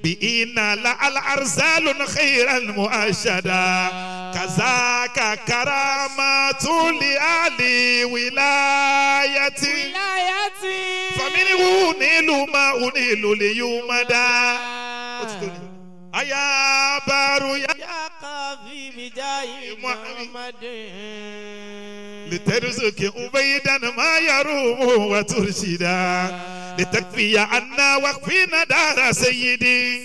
بإنا لعل أرسال خيرا مؤشدا Kazaka karamatu li ali wilayati. Famini unilu ma unilu li yumada. Aya baru ya qafi bijahi Muhammad. لترزق أبيدا ما يروم وترشدا لتكفي عنا وقفنا دار سيدي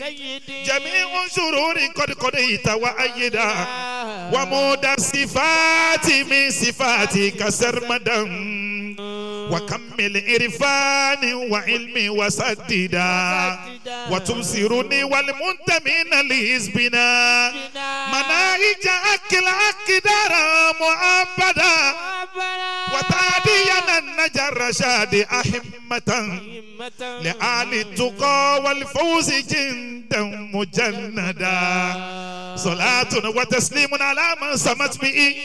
جميع شرور قد قضيت وأيدا ومود الصفات من صفاتك سرمدا وكمل عرفان وعلمي وسددا وتبصرني والمنتمين لحزبنا مناهج أكل أقدار معبدا وتعدينا النجر رشاد أحمة لآل التقى والفوز جندا مجندا صلاة وتسليم على من سمت به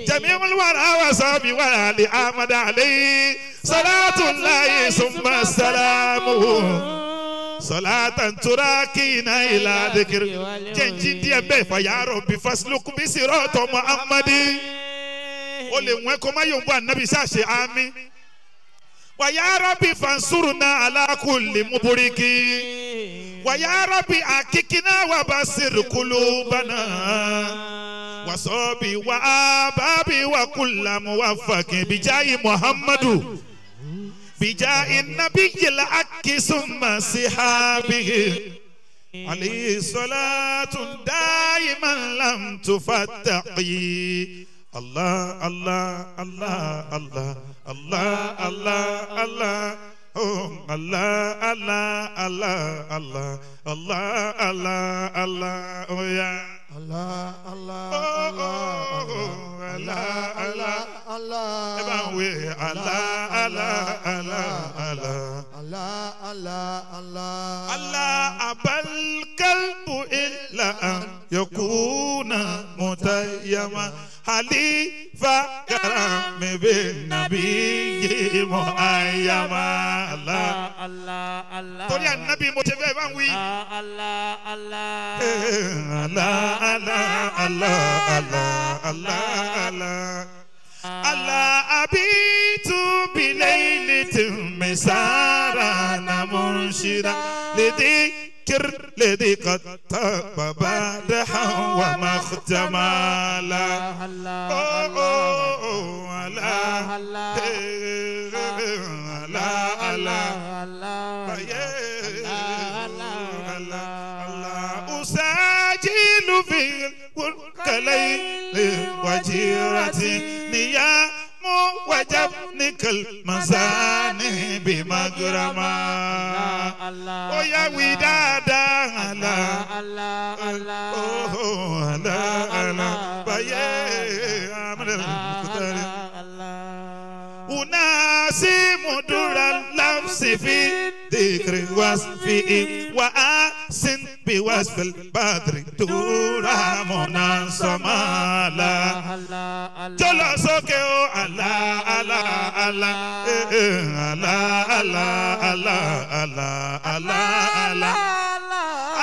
جميع الورى وصحبه وآل أحمد عليه صلاة الله ثم سلامه صلاة تراكينا إلى ذكر جنجين دي بي فيا ربي فاسلك بصراط محمد ó lè wọ́n kó má yòǹbó ànábì ṣáṣe àmín wàyà rabbi fansurna ala kulli mubriki wàyà rabbi akikina wà basir kulubana wasobi wa ababi wa kulla muwaffaqin bijayi muhammadu bijayi nabiyil akki summa sihabihi alayhi salatun daiman lam tufattaqi. Allah Allah Allah Allah Allah Allah Allah oh Allah Allah Allah Allah Allah Allah Allah oh yeah Allah Allah Allah Allah Allah Allah Allah Allah Allah Allah Allah Allah Allah abal kalbu illa an yakuna mutayyama Halifa karami bin nabiyyi muayyama Allah Allah Allah torí ànábì mo ṣe fẹ́ bá ń wí. Allah Allah Allah Allah Allah Allah Allah Allah Allah abitu bilaylatin misarana murshida lidikr الذي قد طاب بعدها وما اختمالا لا لا لا أساجل في الكليل وجيرتي نيام وجبنك المزاني بمغرما ويا ودادا الله الله الله الله الله بيا أمر المختار أناسي مدر اللفظ في ذكر وصفه وأحسن بوصف البدر دورا منصما لا جل سوكي الله الله الله الله الله الله الله الله الله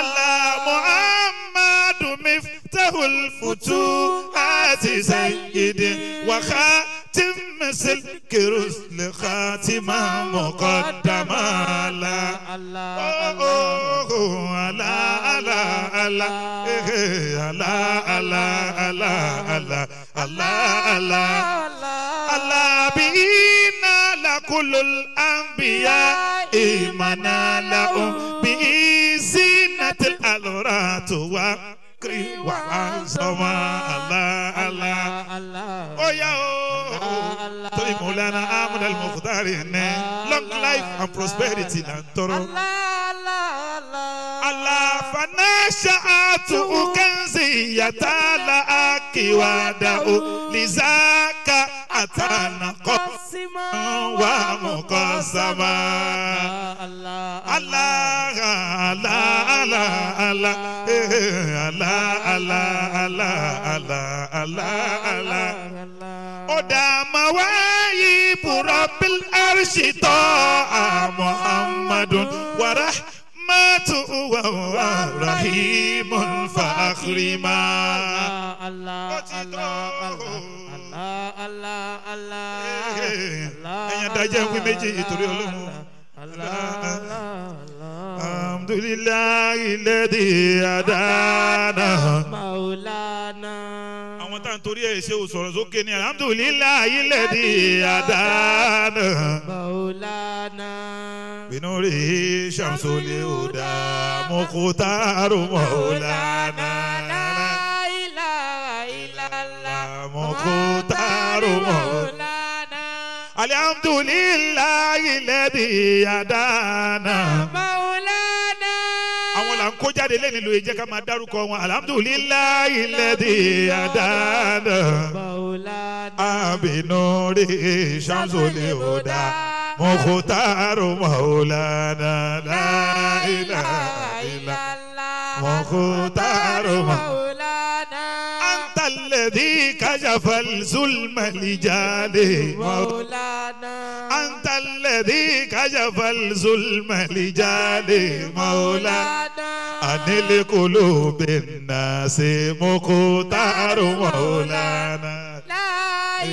الله محمد مفتاح الفتوحات سيدي وخاتم سلك رسل خاتمة مقدمة لا الله الله الله الله الله الله الله الله الله بنا لكل الأنبياء إيمانا لهم بزينة الألورات وعظمة الله الله الله oh yeah oh torí Mawlana Ahmad al-Mukhtar ní long life and prosperity là ń tọrọ. Allah fanasha'atu kanziyata la akiwada'u lizaka atana qasima wa muqassama. Allah Allah Allah Allah Allah Allah Allah Allah Allah Allah Oda mawayi rabbil arshi ta'a Muhammadun wa rahmatu wa رحيم فأكرما. الله الله الله الله الله. Ẹ̀yin dájẹ́ wí méjì ìtorí Ọlọ́run. Alhamdulillahi alladhi hadana. Maulana. Àwọn tá à ń torí ẹ̀ ṣe ò sọ̀rọ̀ sókè ní alhamdulillahi alladhi hadana. Maulana. Binuri shamsul huda mukhtaru maulana. La ilaha illallah. Mukhtaru maulana. Alhamdulillahi alladhi hadana. Maulana. Àwọn là ń kó jáde lẹ́nu lóye jẹ́ ká máa dárúkọ wọn. Alhamdulillahi alladhi hadana. Maulana. Abinuri shamsul huda mukhtaru maulana. La ilaha illallah. Mukhtaru maulana. Anta alladhi kashafa al-zulma lijali. Maulana. Anta alladhi kashafa al-zulma lijali. Maulana. Anil qulubi an-nasi mukhtaru maulana. La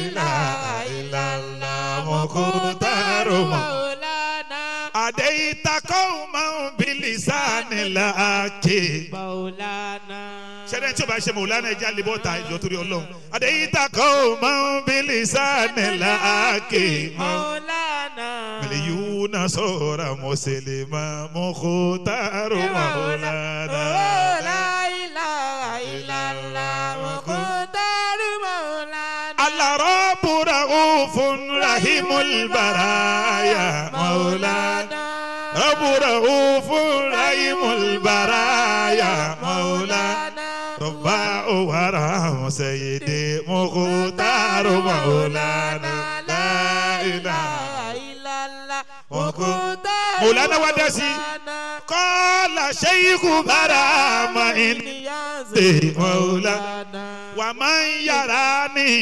ilaha illallah. Mukhtaru maulana. Adaita qawman bilisanil haqqi. Maulana. Ṣẹ́ni tí o bá ṣe Maulana ẹja lè bọ́ ta ìjọ torí Ọlọ́run. Adaita qawman bilisanil haqqi. Maulana. Miliyuna sora muslima mukhtaru maulana. La ilaha illallah mukhtaru maulana. Allah rabbu raufun rahimul baraya maulana. Rabbu raufun rahimul baraya maulana. Rabba'u waram sayyidi mukhtaru maulana. La ilaha illallah mukhtaru maulana wa dasi. Qala shaykhu barama inni maulana. Wa man yarani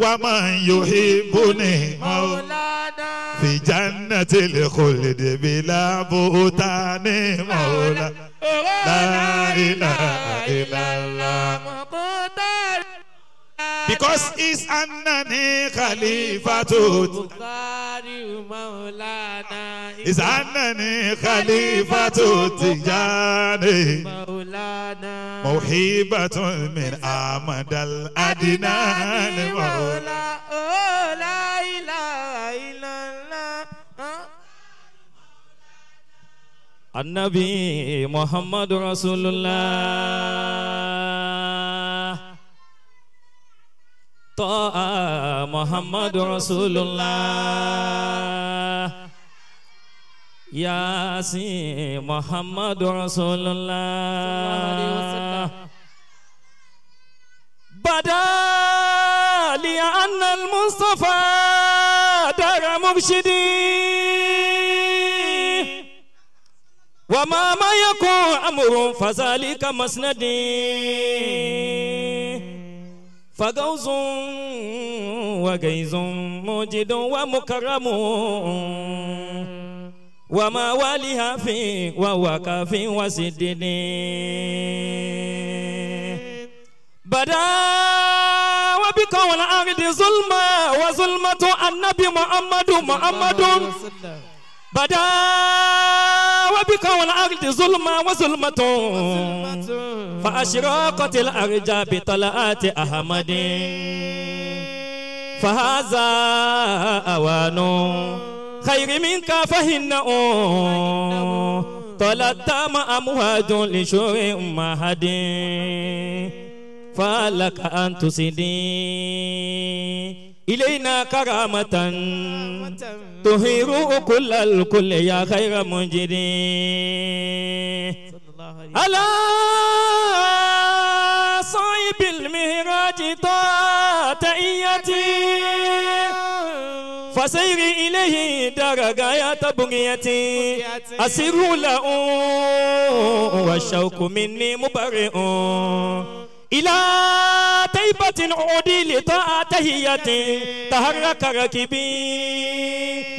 wa man yuhibbuni maulana. Fi jannatil khuldi bila buhtani maulana. La ilaha illallah. Because it's annani khalifatu. It's annani khalifatu tijani. Maulana. Mawhibatun min Ahmad al-Adnan. Maulana. La ilaha illallah. Annabi Muhammad Rasulullah. Ta'a Muhammad Rasulullah. Yasin Muhammad Rasulullah. Bada li anna al-Mustafa dara murshidi. وما ما يكون أمر فذلك مسندي فغوز وغيظ موجد ومكرم وما والها في وهو كافي وسدد بدا وبك والأرض ظلمة وظلمة النبي محمد محمد بدا وبك والأرض ظلمة وظلمة فأشرقت الأرجاء بطلعات أحمد فهذا أوان خير منك فإنه طلعت أمواج لشور مهد فلك أن تسدي إلينا كرامة تهير كل الكل يا خير منجد ألا صاحب المهراج تأيتي فسير إليه درجة بغيتي أسير له والشوق مني مبرئ إلى طيبة عودي لطاعة تهيتي تحرك ركبي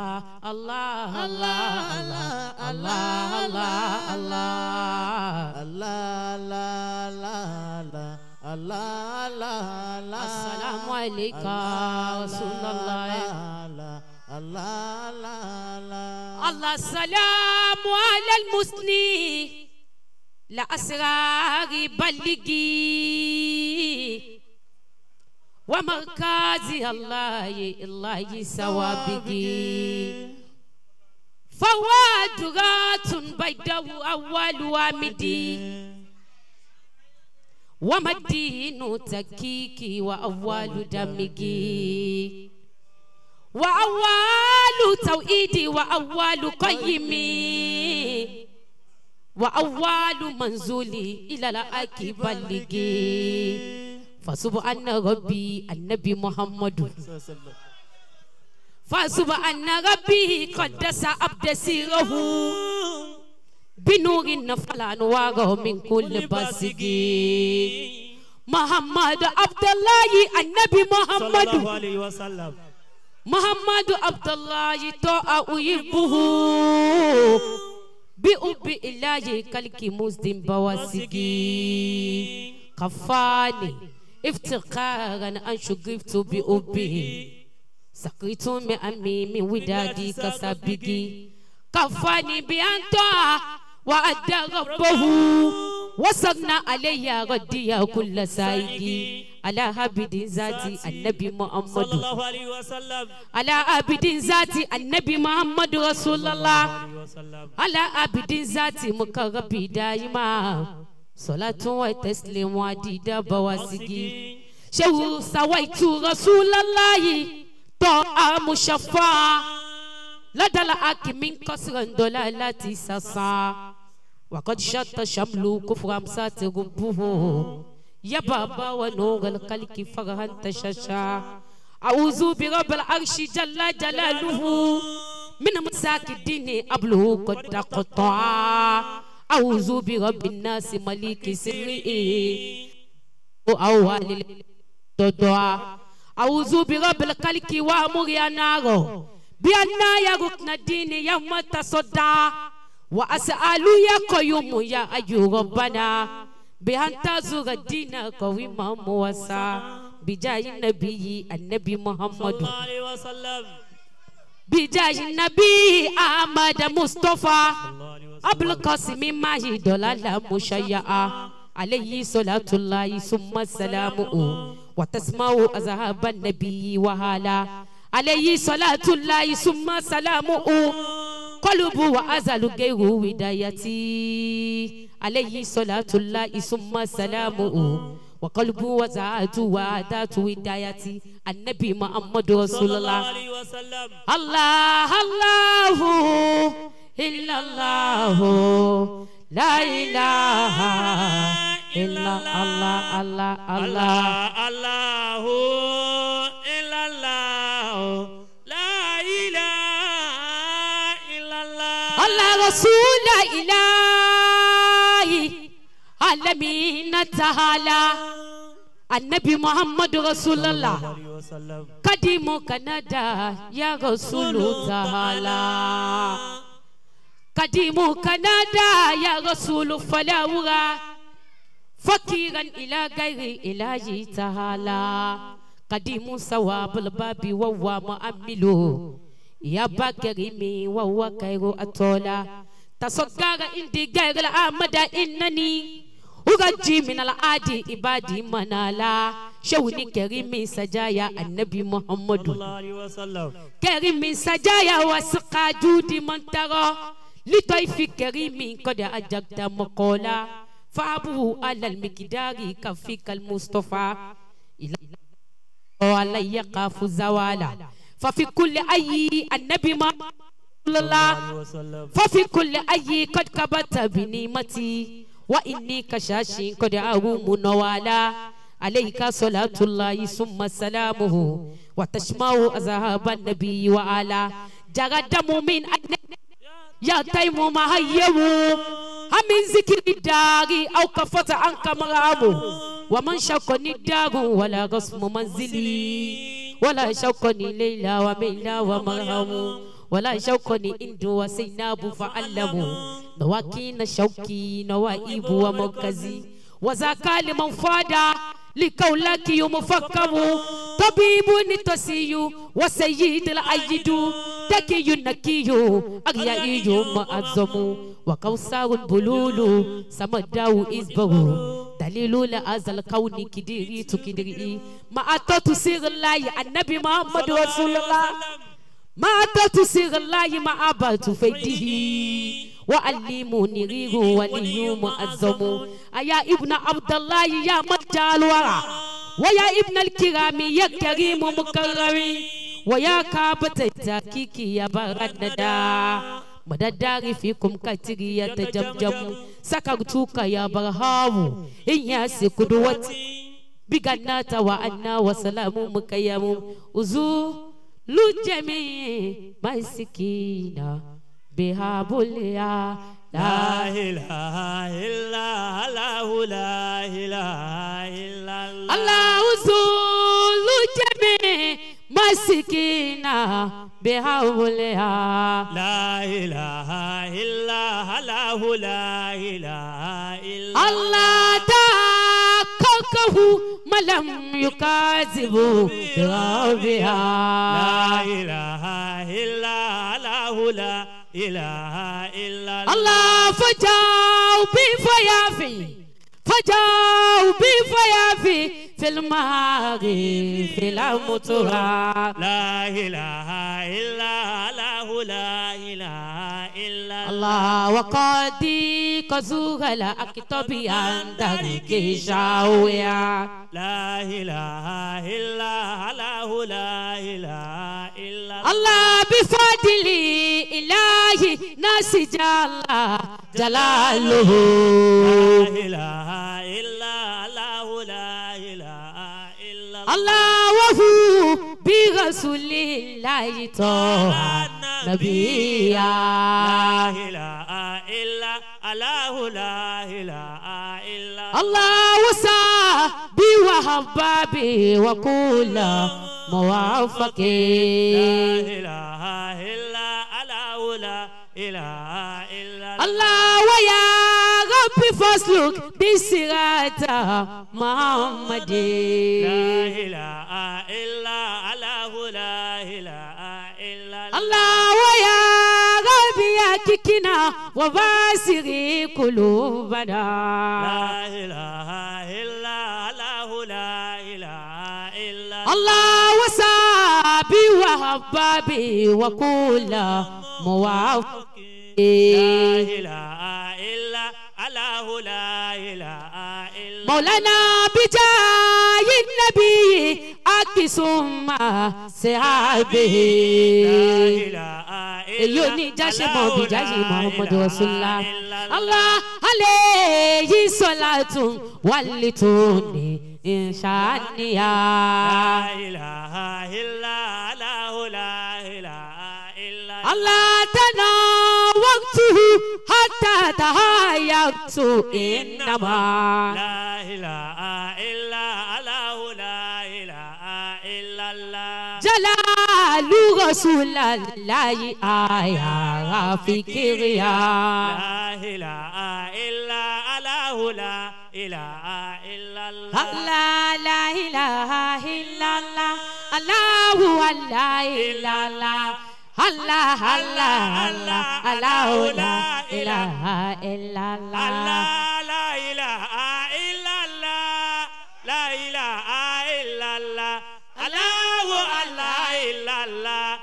الله الله الله الله الله الله الله الله الله الله السلام عليك رسول الله الله الله الله السلام على المسني لأسرار بلغي ومركزي الله الله سوابقي فوادرات بيدو أول وامدي ومدين تكيكي وأول دمجي وأول توحيدي وأول قيمي وأول منزولي إلى الأكبلغي فسبحان ربي النبي محمد فسبحان ربي قدس عبد سيره بنور نفل أنواره من كل باسقي محمد عبد الله النبي محمد صلى الله عليه وسلم محمد عبد الله طاع أحبه بأب إلهي كالك مسلم بواسقي كفاني افتقارا أن شغفت بأبه سقيت من أمي من ودادي كسبقي كفاني بأن طاع وأدى ربه وصلنا علي ردي كل سايقي على عبد ذاتي النبي محمد صلى الله عليه وسلم على عبد ذاتي النبي محمد رسول الله على عبد ذاتي مقربي دائما صلاة وتسليم وعديدة بواسقي شو سويت رسول الله طاعة مشفى لدى الأك من قصر دلالة ساسا وقد شط شمل كفر أمسات ربه يا بابا ونور الخلق فرحا تششا أعوذ برب العرش جل جلاله من مساك الدين أبله قد قطع أعوذ برب الناس ملك سره أول الدعاء أعوذ برب الخلق وأمر نار بأن يركن الدين يوم تصدى وأسأل يا قيوم يا أي ربنا بأن تزور الدين قويما موسى بجاه النبي النبي محمد صلى الله عليه وسلم بجاه النبي أحمد مصطفى أبو القاسم ماهي دلالة مشيعة عليه صلاة الله ثم سلامه وتسمع أذهب النبي وهلا عليه صلاة الله ثم سلامه قلب وأزل غير ودايتي عليه صلاة الله ثم سلامه وقلب وزعت وعدات ودايتي النبي محمد رسول الله الله الله إلا الله لا إله إلا الله الله الله الله إلا الله لا إله إلا الله الله رسول إلهي عالمين تعالى النبي محمد رسول الله قديم كندا يا رسول تعالى قديم كندا يا رسول فلا ورا فقيرا إلى غير إلهي تعالى قديم ثواب الباب وهو مؤمل يا بكرمي وهو خير أطولا تصغر عندي غير الأحمد إنني أرجي من العادي عبادي منالا شوني كريم سجايا النبي محمد صلى الله عليه وسلم كريم سجايا وسقى جودي من ترى لطيف كريم قد أجبت مقولا فأبوه على المقدار كفيك المصطفى إلى ولا يقف زوالا ففي كل أي النبي محمد الله ففي كل أي قد كبت بنعمتي وإني كشاش قد أروم نوالا عليك صلاة الله ثم سلامه وتشمع أذهب النبي وعلى جرى دم من يا تيم مهيو من ذكر الدار أو كفت عنك مرامه ومن شقني الدار ولا غصم منزلي ولا شقني ليلى وميلى ومرهم ولا شوقني إند وسيناب فعلموا نواكين شوكي نوائب ومركزي وذاك لمن فادا لكولك يمفكم طبيب تسي وسيد العيد تكي نكي أغيائي معظم وكوثر البلول سمداو إزبه دليل لأزل كوني كدري تكدري ما أتت سير الله النبي محمد رسول الله ما أتت سير الله ما أبت فيده وعلموني ريغ ولي معظم أيا ابن عبد الله يا مجال الورى ويا ابن الكرام يا كريم مكرم ويا كعبة التحقيق يا برد ندى مدداري فيكم كتري يتجمجم سكرتك يا برهام إن ياس قدوتي بجنات وأنا وسلام مكيم أزو لجميع مسكينة بها بوليا لا إله إلا الله لا إله إلا الله الله أزول جميع مسكينة بها بوليا لا إله إلا الله لا إله إلا الله تكوكه ما لم يكذب بربها لا إله إلا الله لا إله إلا الله فجاو بفيافي فجاو بفيافي في الماغي في المطرة لا إله إلا الله لا إله إلا الله وقادي كزوغ لا أكتبي عن دارك شاوية لا إله إلا الله لا إله إلا الله بفضل إلهي ناس جل جلاله لا إله إلا الله لا إله إلا الله وهو برسول الله طه نبيا لا إله إلا الله لا إله إلا الله وصحبي وحبابي وكل موافق لا إله إلا الله لا إله إلا الله ويا ربي فاسلك بصراط محمد لا إله إلا الله لا إله إلا الله ويا ربي يا كيكنا وباسري قلوبنا لا إله إلا الله لا إله إلا الله وصحبي وحبابي وكل موافق لا إله إلا الله لا إله إلا مولانا بجاه النبي أكسم صحابه لا إله إلا يوني جاش مو بجاه محمد رسول الله الله عليه الصلاة والتوني إن شاء لا إله إلا الله لا إله إلا الله تناوقته حتى تهايرت إنما لا إله إلا الله لا إله إلا الله جلال رسول الله آيا فكريا لا إله إلا الله لا إله إلا الله الله لا إله إلا الله الله لا إله إلا الله الله الله الله الله لا إله إلا الله الله لا إله إلا الله لا إله إلا الله الله لا إلا الله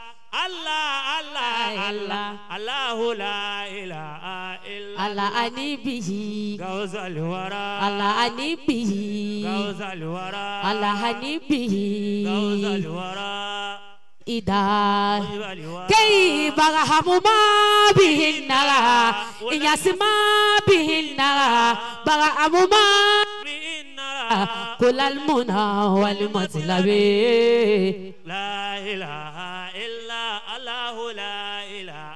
الله الله الله الله لا إله إلا الله أني به غوث الورى الله أني به غوث الورى الله أني به غوث الورى إذا كيف رحم ما به النار إن يسمع به النار برحم ما به النار كل المنى والمطلب لا إله إلا الله لا إله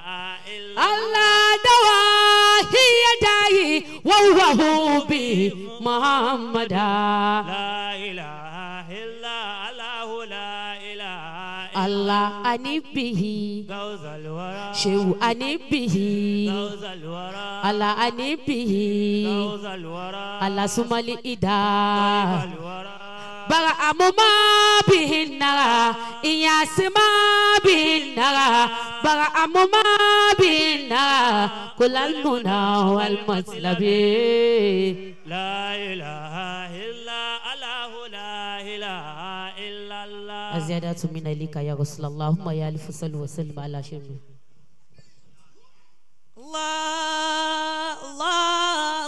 إلا الله دواهي يداي وهو به محمد لا إله إلا الله لا إله الله Anibihi Shehu Anibihi Ala Anibihi Ala Sumali Ida Bara amuma bihinara Iyasima bihinara Bara amuma bihinara Kulal muna wal matlabi La ilaha illa Allah la ilaha illa Allah. Aziyadatu min ilika ya Rasulallah. Allahumma ya alifu sallu wa sallim ala shemi. Allah Allah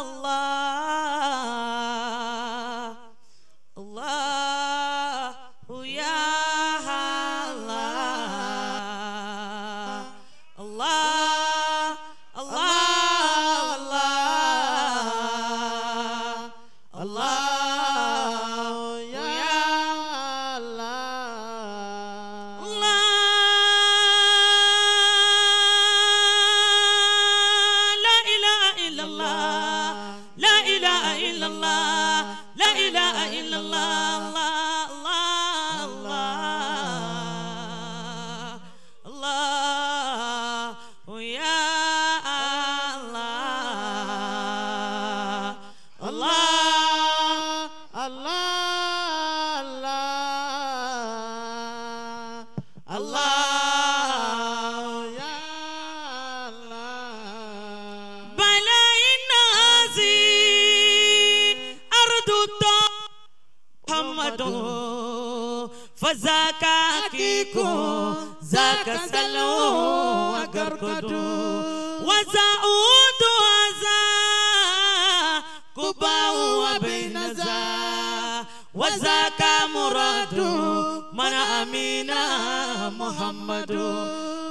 Allah Allah ya Allah Allah Allah Allah Allah ya Allah La ilaha illallah La ilaha illallah La ilaha illallah Allah Allah Allah ya Allah Allah Allah Allah ya Allah Balai nazi ardu Muhammadu fazaka kiku zaka salu agarkadu wazaudu aza kubau wa bainaza wazaka muradu mana amina Muhammadu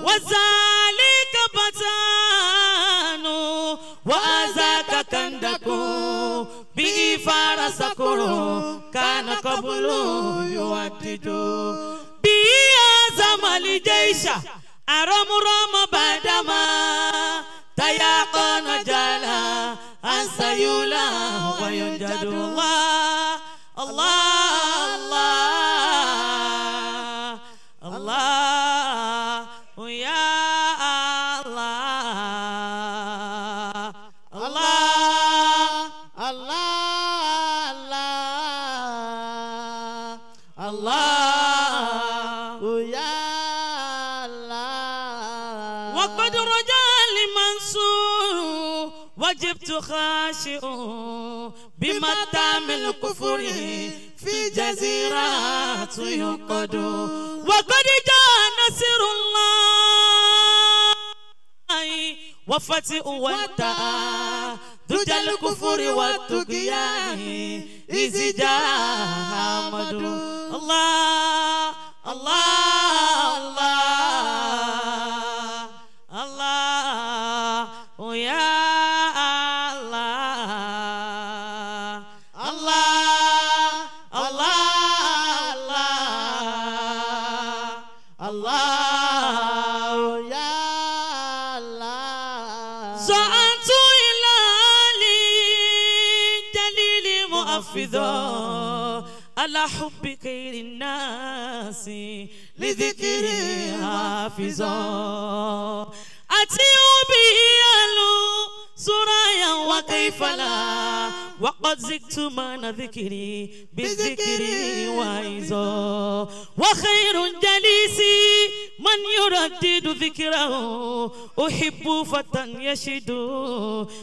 wazalika batanu wazaka kandaku bi farasakuru kana qablu yuwadidu bi azamali jaisha aramu rama badama tayaqana jala ansayula wa yunjadu Allah Allah Allah Allah ya Allah Allah Allah Allah Allah ya Allah وقد رجا لمنصور وجبت خاشئ بمتام الكفر في جزيرة ينقد وقد جاء نصر الله وفتح وانتهى دجى الكفر والطغيان إذ جاء أحمد الله الله الله الله يا الله الله الله الله الله يا الله زعمت إلى جليل مؤفذا على حب خير الناس لذكر حافظا أتيوا به سرايا وكيف لا وقد زدت من ذكري بالذكر واعظا وخير جليسي من يردد ذكره أحب فتى يشد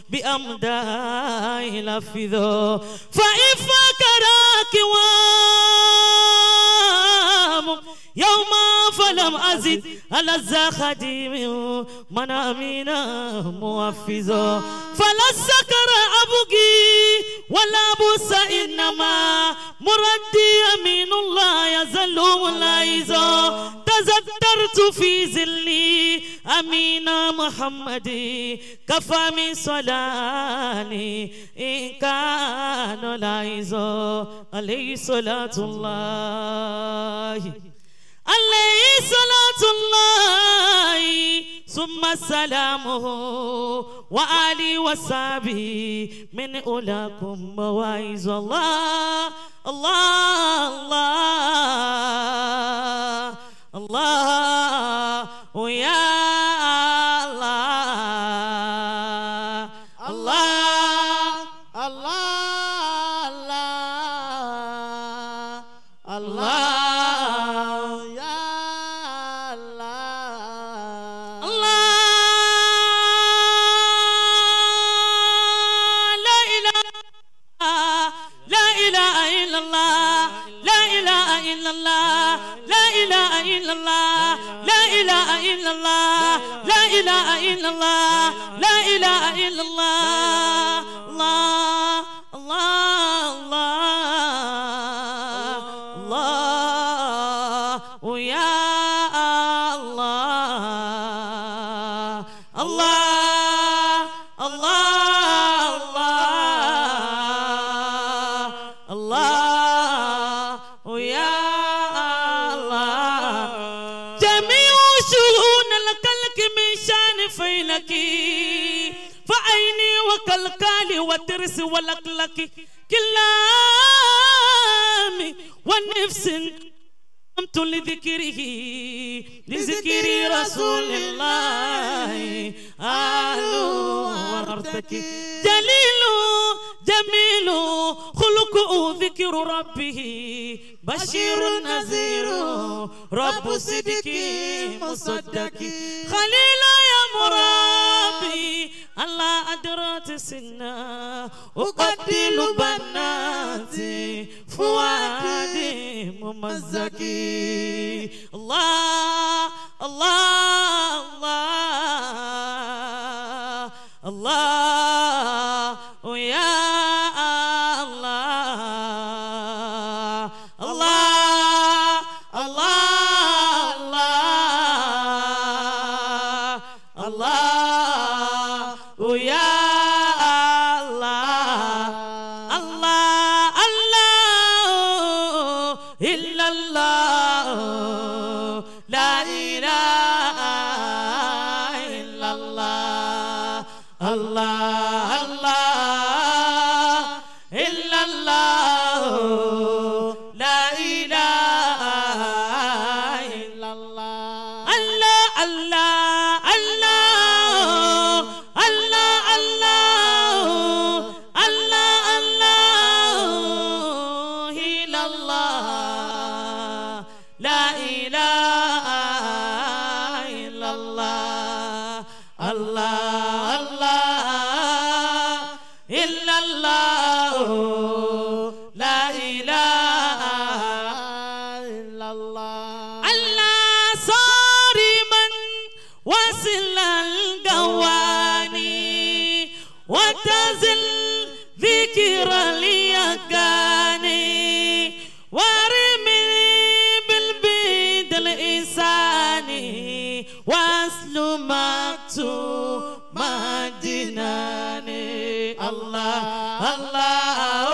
بأمداء لفظا فإن فكرك وام يوما فلم أزد على الزخديم من أمينا موفزا فلا السكر أبغي ولا بوس إنما مردي أمين الله يزل ملايزا تزدرت في ذلي أمين محمد كفى من صلاني إن كان لايزا عليه صلاة الله عليه صلاة الله ثم سلامه وآلي وصحبه من أولاكم مواعظ الله الله الله الله يا الله الله الله الله الله يا الله الله لا إله لا إله إلا الله لا إله إلا الله لا إله إلا الله لا إله إلا الله لا إله إلا الله لا إله إلا الله الله الله الله الله يا الله الله الله الله الله يا الله جميع شؤون الخلق من شان فيلك فعيني وكالكال والترس والأقلق كلامي والنفس قمت لذكره لذكر رسول الله أهل وارتكي جليل جميل خلقه ذكر ربه بشير نذير رب صدق مصدق خليل يا مربي الله أدرت سنا أقتل بناتي فؤادي ممزقي الله الله الله الله يا الله الله الله الله الله يا الله الله الله إلا الله لا إله إلا الله الله الله إلا الله لا إله إلا الله الله الله الله الله الله الله الله إلا الله لا إله إلا الله الله الله إلا الله لا إله إلا الله الله صارما وصل القواني وتزل ذكر اليقاني ورمي بالبيد الإنساني واسل مكتوب مديناني الله الله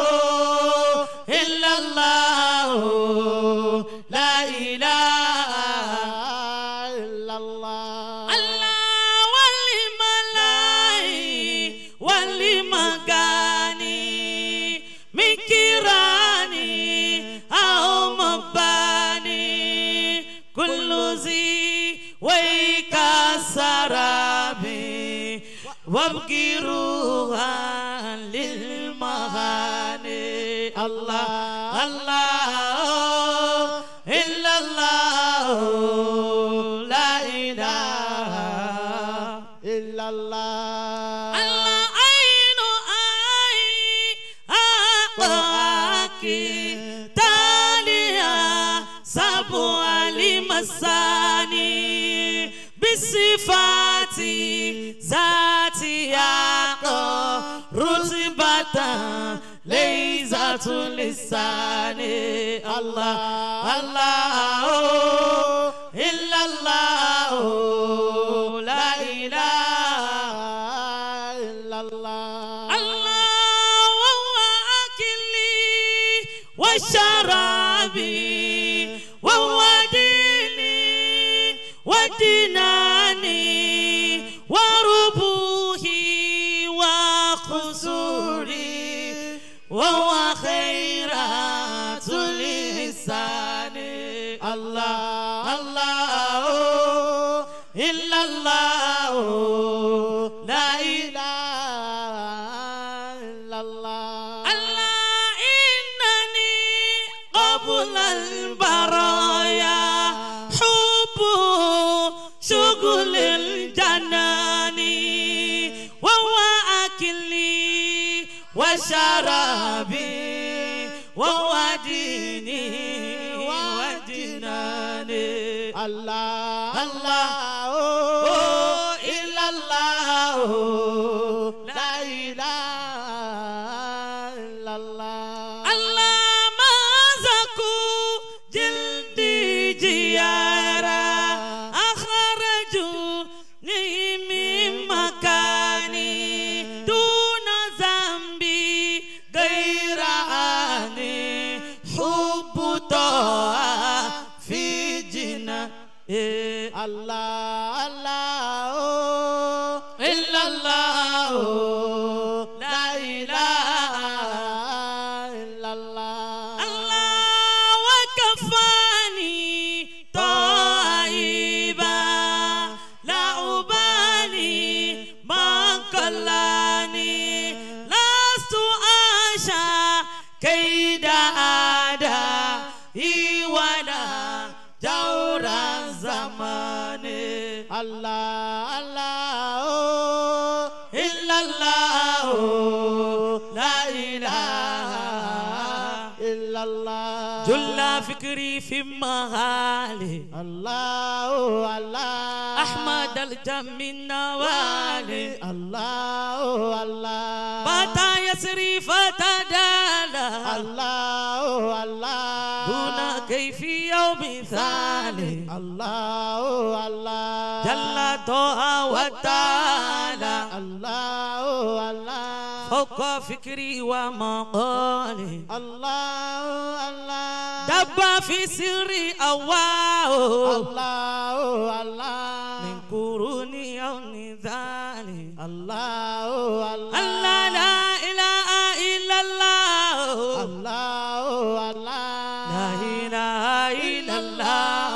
إلا الله لا إله إلا الله الله والملاي والمغاني مكراني أو مباني كل ذي ويكسرابي وابقروها للمغاني الله الله إلا الله لا إله إلا الله الله عين أي أقاكي تاليا سبع لمساني بصفات ذاتي رتبة ليست لساني الله الله إلا الله لا إله إلا الله الله وهو أكلي وشرابي وهو ديني وديناني وربوهي وقصوري وهو خيرات لساني الله الله وشرابي ووديني وجناني الله الله إلا الله لا إله إلا الله الله ما زكو جلدي جيارا أخرجوني من مكاني دون ذنبي غير أني حب طه في جنان الله الله إلا الله لا إله إلا الله الله وكفاني طيبا لا أبالي من قلاني لست أشا كيد أعدائي ولا جور الزمان الله الله إلا الله لا إله إلا الله جل فكري في مهالي الله الله أحمد الجم النوالي الله الله بات يسري فتدالى الله الله دون كيف يوم ثالي الله الله جل طه وتعالى الله الله فوق فكري ومقالي الله الله دب في سري أواه الله الله من قروني أو نذالي الله الله الله لا إله إلا الله الله الله لا إله إلا الله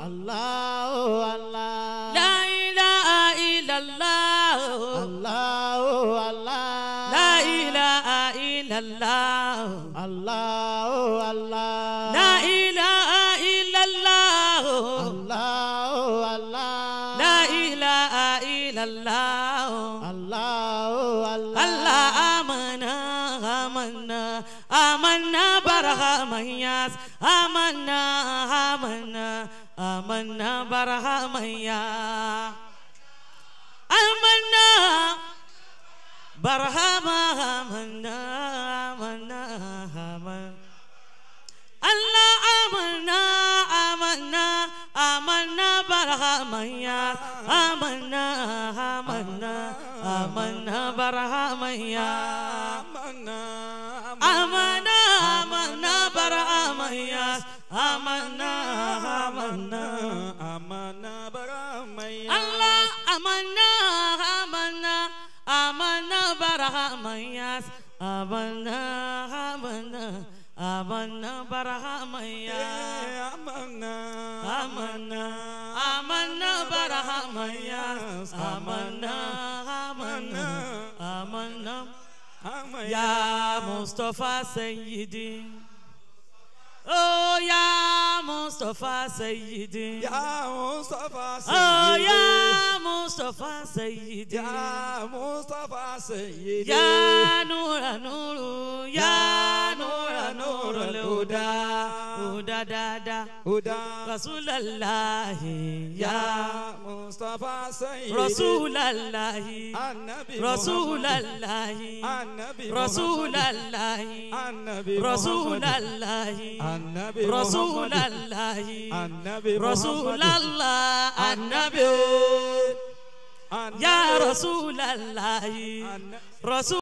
الله الله لا إله إلا الله الله الله لا إله إلا الله الله الله لا إله إلا الله الله الله لا إله إلا الله الله الله الله آمنا آمنا آمنا برهام ياس آمنا آمنا آمنا برهام يا آمنا برهام آمنا آمنا آمنا الله آمنا آمنا آمنا برهام ياس آمنا آمنا آمنا برهام يا آمنا آمنا برهام ياس آمنا آمنا آمنا برهام الله آمنا آمنا آمنا برهام ياس آمنا آمنا آمنا برهام ياس آمنا آمنا آمنا برهام ياس آمنا آمنا آمنا يا مصطفى سيدي Oh ya Mustafa Sayyidi Ya Mustafa Sayyidi Oh ya Mustafa Sayyidi Ya Mustafa Sayyidi Ya Nura Nuru Ya Nura Nuru Huda Huda da da Huda Rasulallah Ya Mustafa Sayyidi Rasulallah Annabi Rasulallah Annabi Rasulallah Annabi Rasulallah Annabi Rasulallah Annabi Rasulallah Annabi Ya Rasulallah Rasul